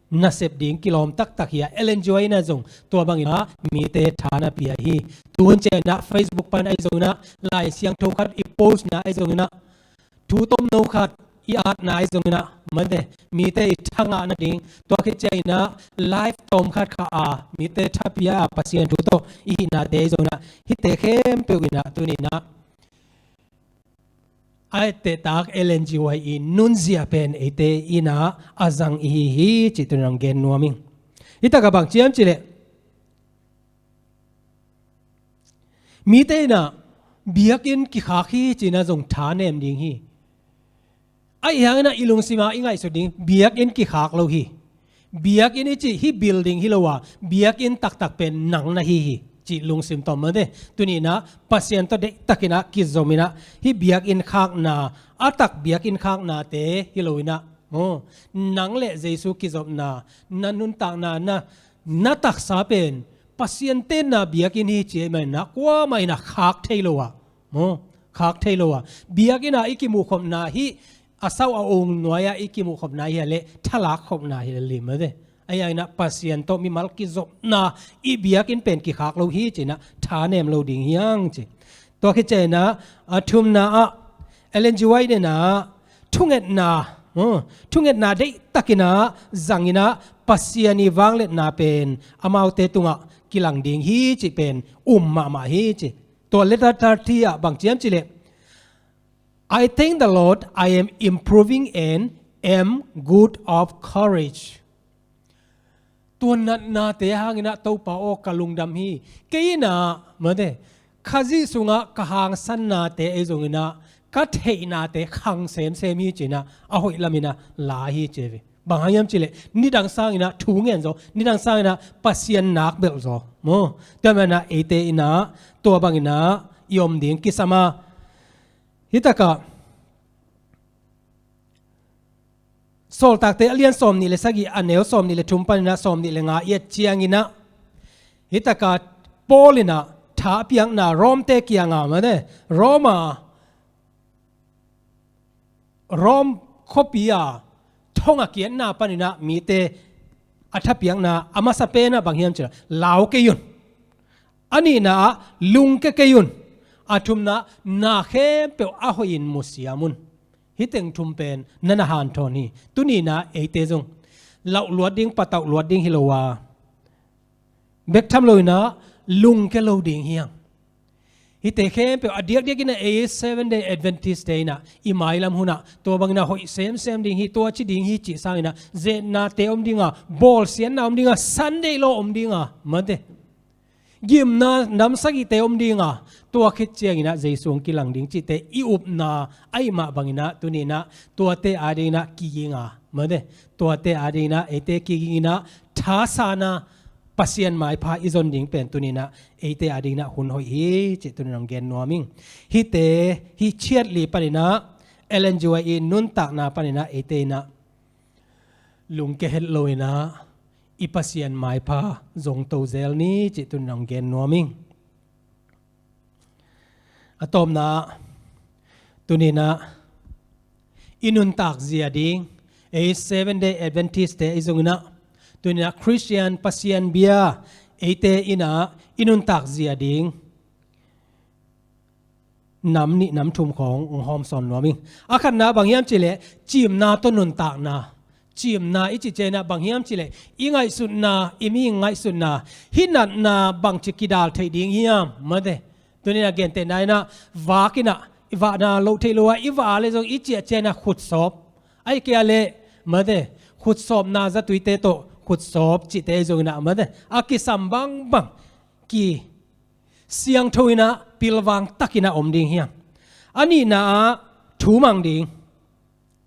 nasep ding kilawm taktak hi a, Ellen G. White in ah zong tua bang in ah mite tha na pia hi. Tu hun ciang in ah Facebook pan ahi zong in ah, Lai Siangtho khat i post na ahi zong in ah, thu tomno khat i atna ahi zong in ah, mate, mite i thangah nading, tua khit ciang in ah live tawm khat kha a, mite tha pia a, Pasian thu tawh i hihnate ahi zong in ah, hihte khempeuh in ah tuni in ah a ettehtak Ellen G. White i nunzia pen eite in ah a zang i hi hi cih tuni in ah gen nuam ing. Hih takah bang ci hiam cih leh, mite in ah biakinn kikhak hi ci in ah zong tha nem ding hi. Ahi hangin ah i lungsim ah i ngaihsut ding, biakinn kikhak lo hi. Biakinn i cih hih building hi lo a, biakinn taktak pen nang na hi hi cih lungsim tawm, mate. Tuni in ah Pasian tawh deihtak in ah kizom in ah, hih biakinn khakna, a tak biakinn khaknate hi lo in ah, maw, nang le Jesu kizopna, na nuntakna, na, na taksa pen Pasian tenna biakinn hi ci ahih manin ah, kuamah in ah khak thei lo a, maw, khak thei lo a. Biakinn ah i kimuhkhopna hih a sauh a ung nuai-ah i kimuhkhopna hi a leh, thalak khopna hi a leh, mate. Ahi hangin ah Pasian tawh mimal kizopna, i biakinn pen kikhak lo hi ci in ah tha nem lo ding hi hang ci. Tua khit ciang in ah, a thumna ah, Ellen G. White in ah thungetna, uh, thungetna deihtak in ah zang in ah, Pasian i vangliatna pen amaute tungah kilang ding hi cih pen um mahmah hi ci. Tua letter thirty ah bang ci hiam cih leh, "I thank the Lord, I am improving and am good of courage." Tua natnate hangin ah Topa aw, ka lungdam hi. Kei in ah, mate, Khazih sungah ka hangsannate ahi zongin ah, ka theihnate khang semsem hi ci-in ah a hoih lamin ah la hi ci hi. Bang hang hiam cih leh nidang sangin ah thu ngen zaw, nidang sangin ah Pasian nak belh zaw maw? Tua manin ah eite in ah tua bangin ah i om ding kisam a, hi takah Sawltakte a lian sawmnih le sagih, a neu sawmnih le thum panin ah sawmnih le nga i et ciangin ah, hi takah Paul in ah thapiakna Rom-te kiangah, mate, Rom a, Rom khuapi a thong a kiatna panin ah mite a thapiakna a masa pen ah bang hiam cih leh, lau kei un. A nihna ah, lungkia kei un. A thumna, na khempeuh a hoihin musiam un. Hih teng thum pen na na hanthawn hi. Tuni in ah eite zong lauh luat ding, patauh luat ding hi lo a, bek tham loin ah lungkia lo ding hi hang. Hihte khempeuh a diakdiakin ah ei Seventh Day Adventist-te in ah i mailam hun ah tua bangin ah hoih semsem ding hi, tua ci ding hi cih sangin ah, zetnate om ding a, bawlsiatna om ding a, Sunday law om ding a, mate, gimna nam sagihte om ding a, tua khit ciangin ah Jesu hong kilang ding cihte i upna ahih mah bangin ah tuni in ah tuate adingin ah kiging a, mate, tuate adingin ah eite kigingin ah thasan a, Pasian maipha i zon ding pen tuni in ah eite adingin ah hun hoih hi cih tuni in hong gen nuam ing. Hihte, hih chiat li panin ah Ellen G. White i nuntakna panin ah eite in ah lungkia het loin ah i Pasian maipha zongto zel ni cih tuni in hong gen nuam ing. A tawpna, tuni in ah i nuntak zia ding, ei Seventh Day Adventist-te i zongin ah, tuni in ah Christian Pasian bia eite in ah i nuntak zia ding nam nih nam thum khawng hong hawmsawn nuam ing. A khatna bang hiam cih leh, cimna tawh nuntakna. Cimna i cih ciangin ah bang hiam cih leh, i ngaihsutna, i mihing ngaihsutna, hih natna bangci kidal theih ding hiam, mate. Tuni in ah gentehna in ah, vak in ah, i vahna loh theih lo a, i vah leh zong i ciah ciangin ah khutsawp. Ahih kei leh, mate, khutsawpna zatuite tawh khutsawp cihte zongin ah, mate, a kisam bangbang, ki siangtho in ah, pilvang takin ah om ding hi hang. A nihna ah, thu mang ding.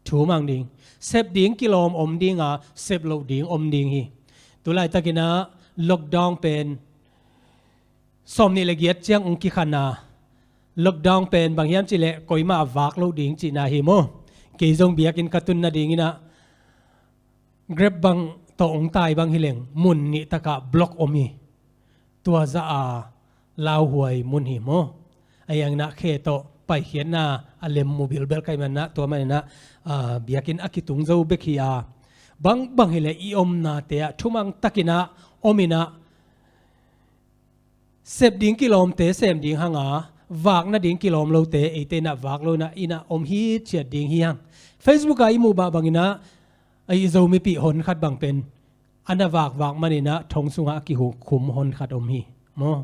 Thu mang ding. Sep ding kilawm om ding a, sep loh ding om ding hi. Tulaitakin ah lockdown pen sawmnih le giat ciang hong kikhan a, lockdown pen bang hiam cih leh koimah a vak loh ding cihna hi maw? Kei zong biakinn ka tun nadingin ah Grab bang tawh hong tai bang hi leng, mun nih takah block om hi. Tua zah a lauhuai mun hi maw? Ahi hangin ah khe tawh paikhiatna a lem mu bilbel ka hih manin ah, tua manin ah, ah, biakinn a kitung zo bek hi a, bangbang hi leh i omnate ah thumang takin ah om in ah, sep ding kilawmte sem ding hang a, vak nading kilawm lote eite in ah vak lo in ah, in ah om hithiat ding hi hang. Facebook ah i muh mah bangin ah, a i Zomipih honkhat bang pen a na vakvak manin ah thong sungah a kikhum honkhat om hi maw?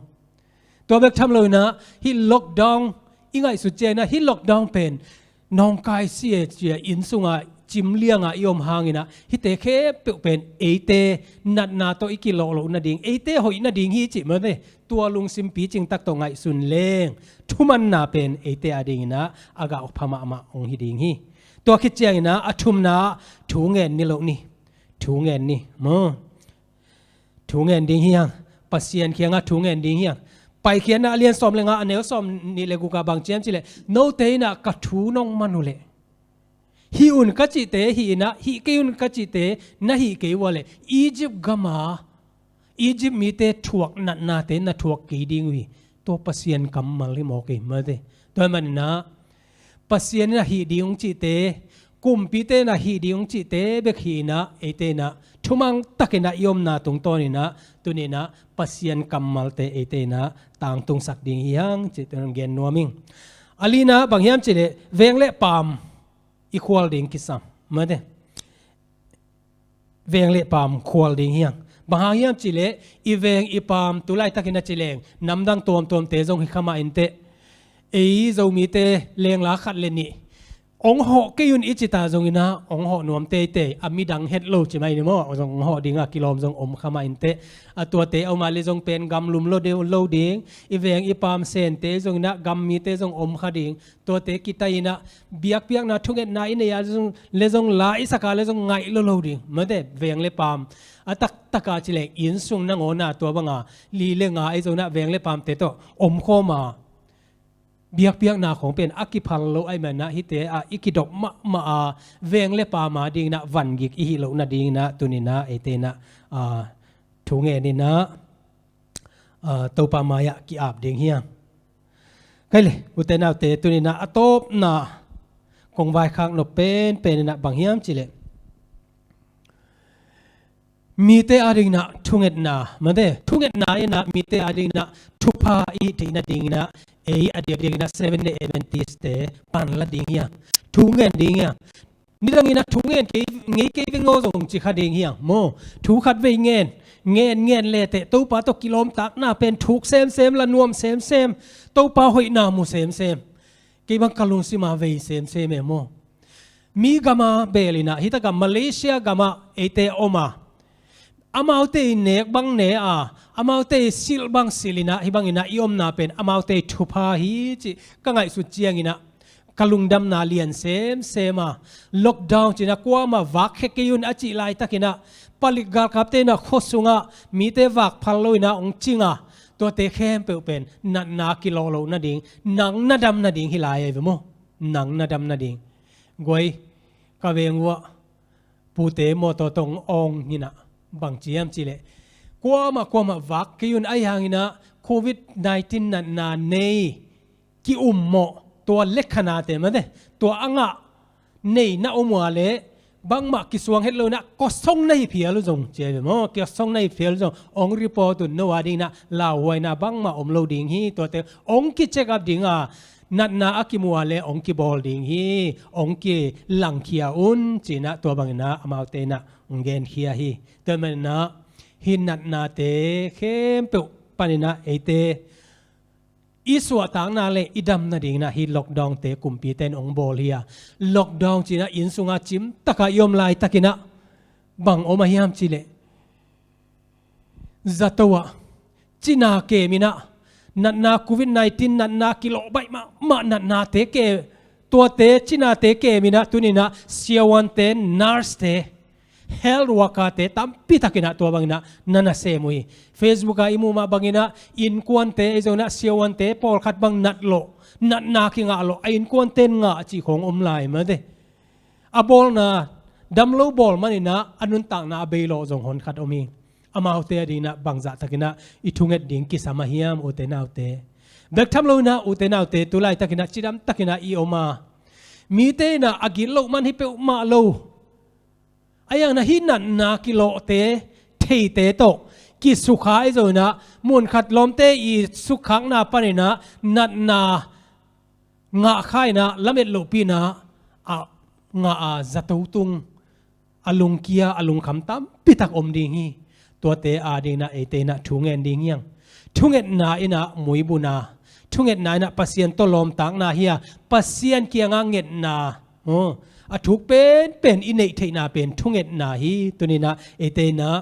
Tua bek tham loin ah hih lockdown i ngaihsut ciangin ah hih lockdown pen nawngkai sia cia inn sungah cim liangah i om hangin ah hihte khempeuh pen eite natna tawh i kilawh loh nading, eite hoih nading hi cih mate, tua lungsim picing tak tawh ngaihsun leng thumanna pen eite adingin ah a gah pha mahmah hong hi ding hi. Tua khit ciangin ah a thumna ah thu ngen ni loh ni. Thu ngen ni maw? Thu ngen ding hi hang. Pasian kiangah thu ngen ding hi hang. Paikhiatna a lian sawm le nga, a neu sawmnih le guk ah bang ci hiam cih leh, note in ah ka thu nong man uh leh, hih un ka cihte hih in ah, hih kei un ka cihte na hih kei uh a leh, Egypt gam a Egypt mite thuak natnate na thuak kei ding uh hi. Tua Pasian kammal hi mawk ei mate. Tua ahih manin ah Pasian in ah hih ding hong cihte, kumpite in ah hih ding hong cihte bek hi in ah, eite in ah thumang takin ah i omna tungtawnin ah, tuni in ah Pasian kammalte eite in ah tangtungsak ding hi hang cih tuni in hong gen nuam ing. A lina bang hiam cih leh, veng le paam i khual ding kisam, mate. Veng le paam khual ding hi hang. Bang hang hiam cih leh, i veng i paam tu laitakin a ci leng, namdang tuamtuamte zong hi kha mah inteh, ei Zomite lengla khat le nih Ong hawh kei un i cita zongin ah ong hawh nuam teitei, a midang het lo ci mai ni maw, zong ong hawh ding a kilawm zong om kha mah inteh. A tuate a om a le zong pen gamlum lo ding, lo ding, i veng i paam sente zongin ah gam mite zong om kha ding. Tuate kitai in ah biakpiakna thungetna i nei a zong le zong la i sak a le zong ngaih lo lo ding. Mate veng le paam a taktak a ci leng inn sung nangawn a tua bang a li le nga ei zongin ah veng le paamte tawh om khawm a biakpiakna khong pen a kiphal lo ahih manin ah hihte ah i kidop mahmah a veng le paam a dingin ah vangik i hih loh nadingin ah tuni in ah eite in ah, ah, thu ngen in ah, ah, Topa mai-ah ki-ap ding hi hang. Kei le, ute naute, tuni in ah a tawpna kong vaikhak nop penpen in ah bang hiam cih leh mite a dingin ah thungetna, mate, thungetna in ah mite a dingin ah thupha i hih theih nadingin ah ei a diakdiakin ah Seventh Day Adventist-te pan la ding hi hang. Thu ngen ding hi hang. Nidangin ah thu ngen kei, ngei kei veng aw zong ci kha ding hi hang maw. Thu khat vei ngen, ngen, ngen leteh Topa tawh kilawmtatna pen thuk semsem, la nuam semsem, Topa hoihna mu semsem. Kei bang ka lungsim a vei semsem e maw. Mi gam a bel in ah, hih tak a Malaysia gam ah eite om a, amaute i nek bang ne a, amaute i silh bang silh in ah, hih bangin ah i omna pen amaute i thupha hi cih ka ngaihsut ciangin ah ka lungdamna lian semsem a. Lockdown ci in ah kuamah vak khia kei un a cih laitakin ah palik galkapte in ah khua sungah mite vak phal lo in ah hong cing a, tuate khempeuh pen natna kilawh loh nading, nang na dam nading hi lai ahi ve maw. Nang na dam nading. Guai, ka veng uah pute mawtaw tawh hong awng in ah bang ci hiam cih leh kuamah kuamah vak kei un, ahi hangin ah Covid nineteen natna nei ki-ummawh tua lekhanate, mate, tua a ngah nei na om uh a leh bangmah kisuang het lo in ah kosong na hi phial uh zong ci ahi ve maw. Kosong na hi phial uh zong hong report un, no a dingin ah lauhuaina bangmah om lo ding hi. Tuate hong ki-check up ding a, natna a kimu a leh hong kibawl ding hi, hong kilangkhia un ci in ah tua bangin ah amaute in ah hong genkhia hi. Tua manin ah hih natnate khempeuh panin ah eite i suahtakna le i dam nadingin ah hih lockdown-te kumpite in hong bawl hi a. Lockdown ci in ah inn sungah cimtak a i om laitakin ah bang om a hiam cih leh zato ah cina kem in ah natna, Covid nineteen natna kilawh baih mahmah natnate kem, tuate cinate kem in ah tuni in ah siavuante, nurse-te, health worker-te tampi takin ah tua bangin ah na nasem uh hi. Facebook ah i muh mah bangin ah innkuante, ei zongin ah siavuante pawlkhat bang nat loh, natna kingah loh, a innkuante in ngah cih khong om lai, mate. A bawlna dam lo bawl manin ah a nuntakna a bei lawh zong honkhat om hi. Amaute a dingin ah bangzah takin ah i thunget ding kisam a hiam, ute naute. Bek tham lo in ah, ute naute, tu laitakin ah cidam takin ah i om a, mite in ah a gitloh man hi peuhmah lo. Ahi hangin ah hih natna kilawhte, theite tawh kisukha, ei zongin ah munkhat lawmte i sukkhakna panin ah natna ngah kha in ah lamet lohpi in ah a ngah a zato tung, a lungkia, a lungkham tampi tak om ding hi. Tuate a dingin ah eite in ah thu ngen ding hi hang. Thungetna in ah muibun a, thungetna in ah Pasian tawh lawmtatna hi a, Pasian kiangah ngetna, aw, a thuk penpen i neih theihna pen thungetna hi. Tuni in ah eite in ah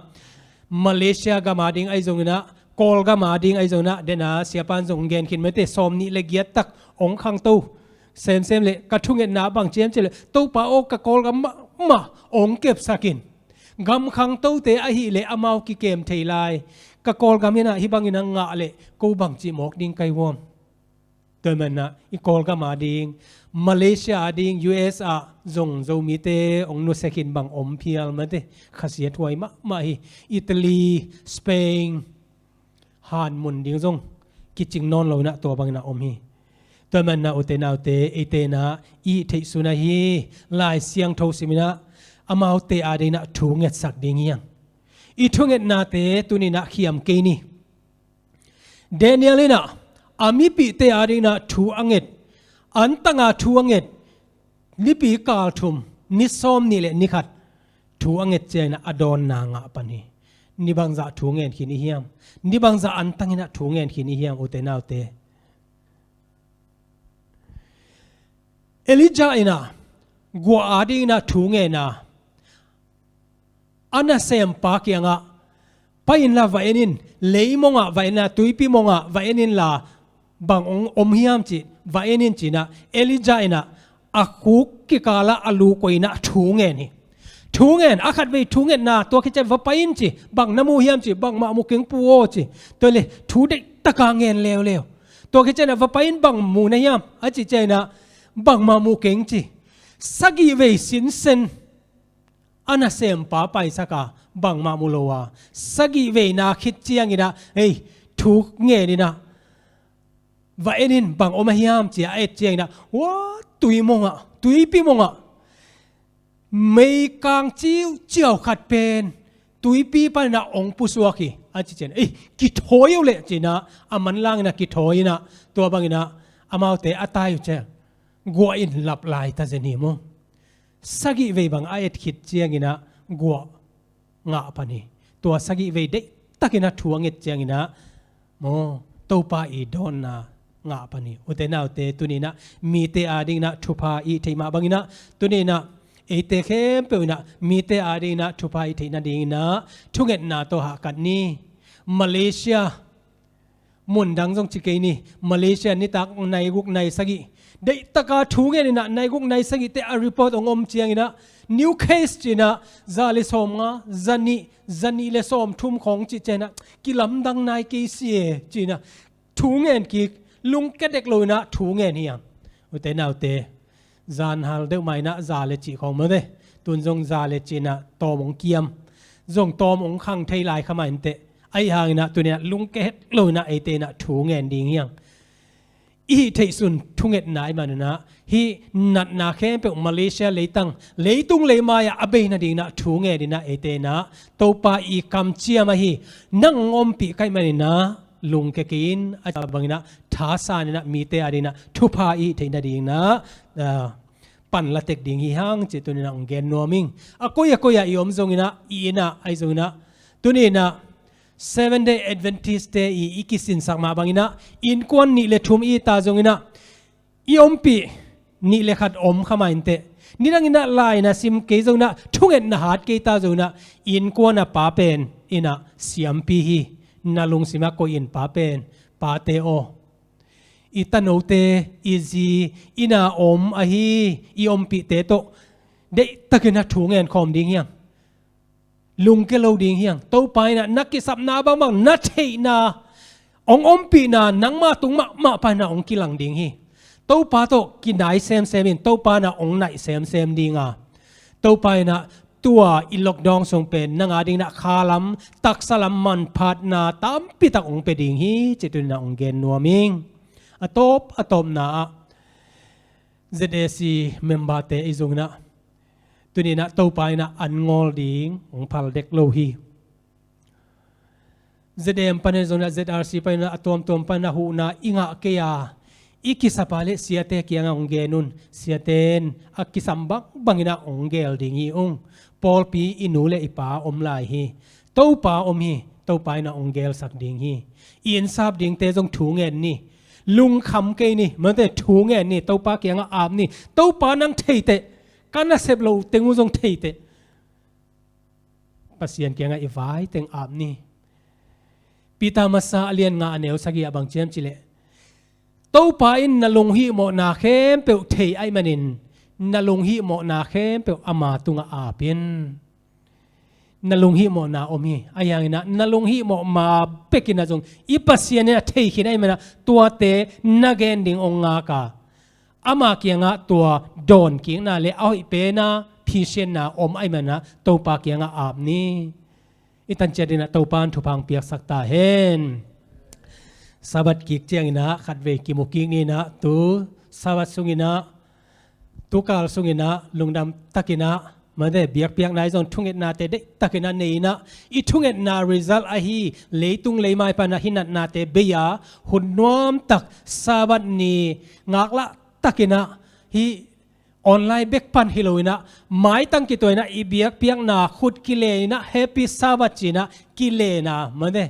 Malaysia gam a ding ahi zongin ah, Kawlgam a ding ahi zongin ah, den a siapa in zong gen khin, mate, sawmnih le giat tak hong khangto semsem leh ka thungetna bang ci hiam cih leh, Topa aw, ka Kawlgam mahmah hong kepsak in. Gam khangtote ahih leh amau kikem thei lai. Ka Kawlgam in ah hih bangin ah ngah leh ko bangci mawk ding ka hi uam. Tua manin ah i Kawlgam a ding, Malaysia a ding, U S ah zong Zomite hong nusia khin bang om phial, mate, khasiathuai mahmah hi. Italy, Spain, hanmun ding zong kicing nawn lo in ah tua bangin ah om hi. Tua manin ah, ute naute, eite in ah i hih theih sun ahi Lai Siangtho simin ah amaute a dingin ah thu ngetsak ding hi hang. I thungetnate tuni in ah khiam kei ni. Daniel in ah a mipihte a dingin ah thu a nget, antang a thu a nget, nipi kal thum, ni sawmnih le ni khat thu a nget ciangin ah a dawnna ngah pan hi. Ni bangzah thu ngen khin i hiam? Ni bangzah antang in ah thu ngen khin i hiam, ute naute? Elijah in ah guah a dingin ah thu ngen a, a nasempa kiangah, "Pai inla va en in, lei mongah va en inla, tuipi mongah va en inla, bang hong om hiam ci, va en in," ci-in ah Elijah in ah a khuk kikalah a lu koih in ah thu ngen hi. Thu ngen, a khatvei thu ngetna, tua khit ciang va pai in ci, "Bang na mu hiam?" ci, "Bangmah mu keng pu aw," ci. Tua leh thu deihtak a ngen leuleu. Tua khit ciang ah, "Va pai in, bang mu na hiam?" a cih ciang in ah, "Bangmah mu keng," ci. Sagih vei sinsen a nasempa paisak a, bangmah mu lo a, sagih veina khit ciangin ah, hei, thu ngen in ah, "Va en in, bang om a hiam?" ci-a a et ciangin ah, ua, tui mongah, tuipi mongah meikang ciuciau khat pen tuipi panin ah hong pusuak hi, a cih ciang, "Ei, kithawi uh leh," ci-in ah a manlangin ah kithawi in ah, tua bangin ah amaute a tai uh ciang guah in lap lai ta zen hi maw. Sagih vei bang a et khit ciangin ah guah ngah pan hi. Tua sagih vei deihtakin ah thu a nget ciangin ah, maw, Topa i dawnna ngah pan hi. Ute naute, tuni in ah mite a dingin ah thupha i theih mah bangin ah, tuni in ah eite khempeuh in ah mite a dingin ah thupha i theih nadingin ah thungetna tawh hahkat ni. Malaysia, mun dang zong ci kei ni, Malaysia nitak nai guk nai sagih, deihtaka thu ngen in ah nai guk nai sagih te a report hong om ciangin ah, new case ci-in ah za le sawmnga, za nih, za nih le sawmthum khawng cih ciang in ah, "Kilamdang nai kei si e," ci-in ah thu ngen kik, lungkia dek lo in ah thu ngen hi hang. Ute naute, zanhal deuh mah in ah za le cih khawng maw te, tun zong za le cih in ah tawm hong kiam, zong tawm hong khang thei lai kha mah inteh. Ahi hangin ah tuni in ah lungkia het lo in ah eite in ah thu ngen ding hi hang. I hih theih sun thungetna ahih manin ah, hih natna khempeuh Malaysia leitang, leitung leimai-ah a bei nadingin ah thu ngen in ah eite in ah, Topa i kamciam ahi, nang hong ompih ka hih manin ah lungkia kei in, a cih bangin ah thasan in ah mite a dingin ah thupha i theih nadingin ah, ah, pan la tek ding hi hang cih tuni in ah hong gen nuam ing. A koi a koi-ah i om zongin ah, i inn ah ahi zongin ah, tuni in ah Seventh Day Adventist te i, i kisinsak mah bangin ah, innkuan nih le thum i ta zongin ah, i ompih nih le khat om kha mah inteh. Nidangin ah lai na sim kei zongin ah, thungetna hat kei ta zongin ah, innkuan a pa pen in ah siampi hi. Na lungsim ah koih in, pa pen, pate aw, i tanote, i zi, inn a om ahi i ompihte tawh deihtakin ah thu ngen khawm ding hi hang. Lungkia lo ding hi hang. Topa in ah na kisapna bangbang, na theihna, hong ompihna nangma tung mahmah panin ah hong kilang ding hi. Topa tawh kinai semsem in, Topa in ah hong naih semsem ding a, Topa in ah tua i lockdown sung pen nang a dingin ah kha lam, taksa lam manphatna tampitak hong pia ding hi cih tuni in ah hong gen nuam ing. A tawp, a tawpna ah Z A C member te i zongin ah, tuni in ah Topa in ah an ngawl ding hong phal dek lo hi. Z M panin zongin ah, Z R C panin ah, a tuamtuam panin ah huhna i ngah kei a, i kisap a leh siate kiangah hong gen un. Siate in a kisam bangbangin ah hong geel ding hi ung. Pawlpi i nu le i pa om lai hi. Topa om hi. Topa in ah hong geelsak ding hi. I innsap dingte zong thu ngen ni. Lungkham kei ni, mate, thu ngen ni, Topa kiangah ap ni. Topa nang thei teh, ka nasep loh teng uh zong thei teh, Pasian kiangah i vai teng ap ni. Peter masa a lian nga a neu sagih ah bang ci hiam cih leh, Topa in na lunghihmawhna khempeuh thei ahih manin, na lunghihmawhna khempeuh ama tungah ap in. Na lunghihmawhna om hi. Ahi hangin ah na lunghihmawh ma bekin ah zong i Pasian in ah thei khin ahih manin ah tuate na gen ding hong ngak a, ama kiangah tua dawnkikna le a hoih pen a phisianna om ahih manin ah Topa kiangah ap ni. I tan ciat in ah Topa in thupha hong piaksak ta hen. Sabbath kik ciangin ah khatvei kimu kik ni in ah, tu Sabbath sungin ah, tu kal sungin ah lungdam takin ah, mate, biakpiakna i zong thungetnate deihtakin ah nei in ah, i thungetna result ahi leitung leimai panin ah hih natnate bei a, hun nuamtak Sabbath ni ngaklah takin ah, hih online bek pan hi lo in ah, maitang kituak in ah, i biakpiakna khut kilen in ah, Happy Sabbath ci-in ah kilen a, mate,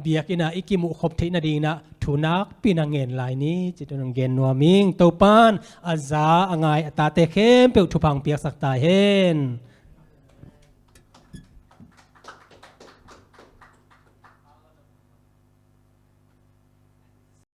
biakinn ah i kimuh khop theih nadingin ah thu nakpi-in a ngen lai ni, ci-in hong gen nuam ing. Topa'n a za a ngai a tate khempeuh thupha piaksak ta hen.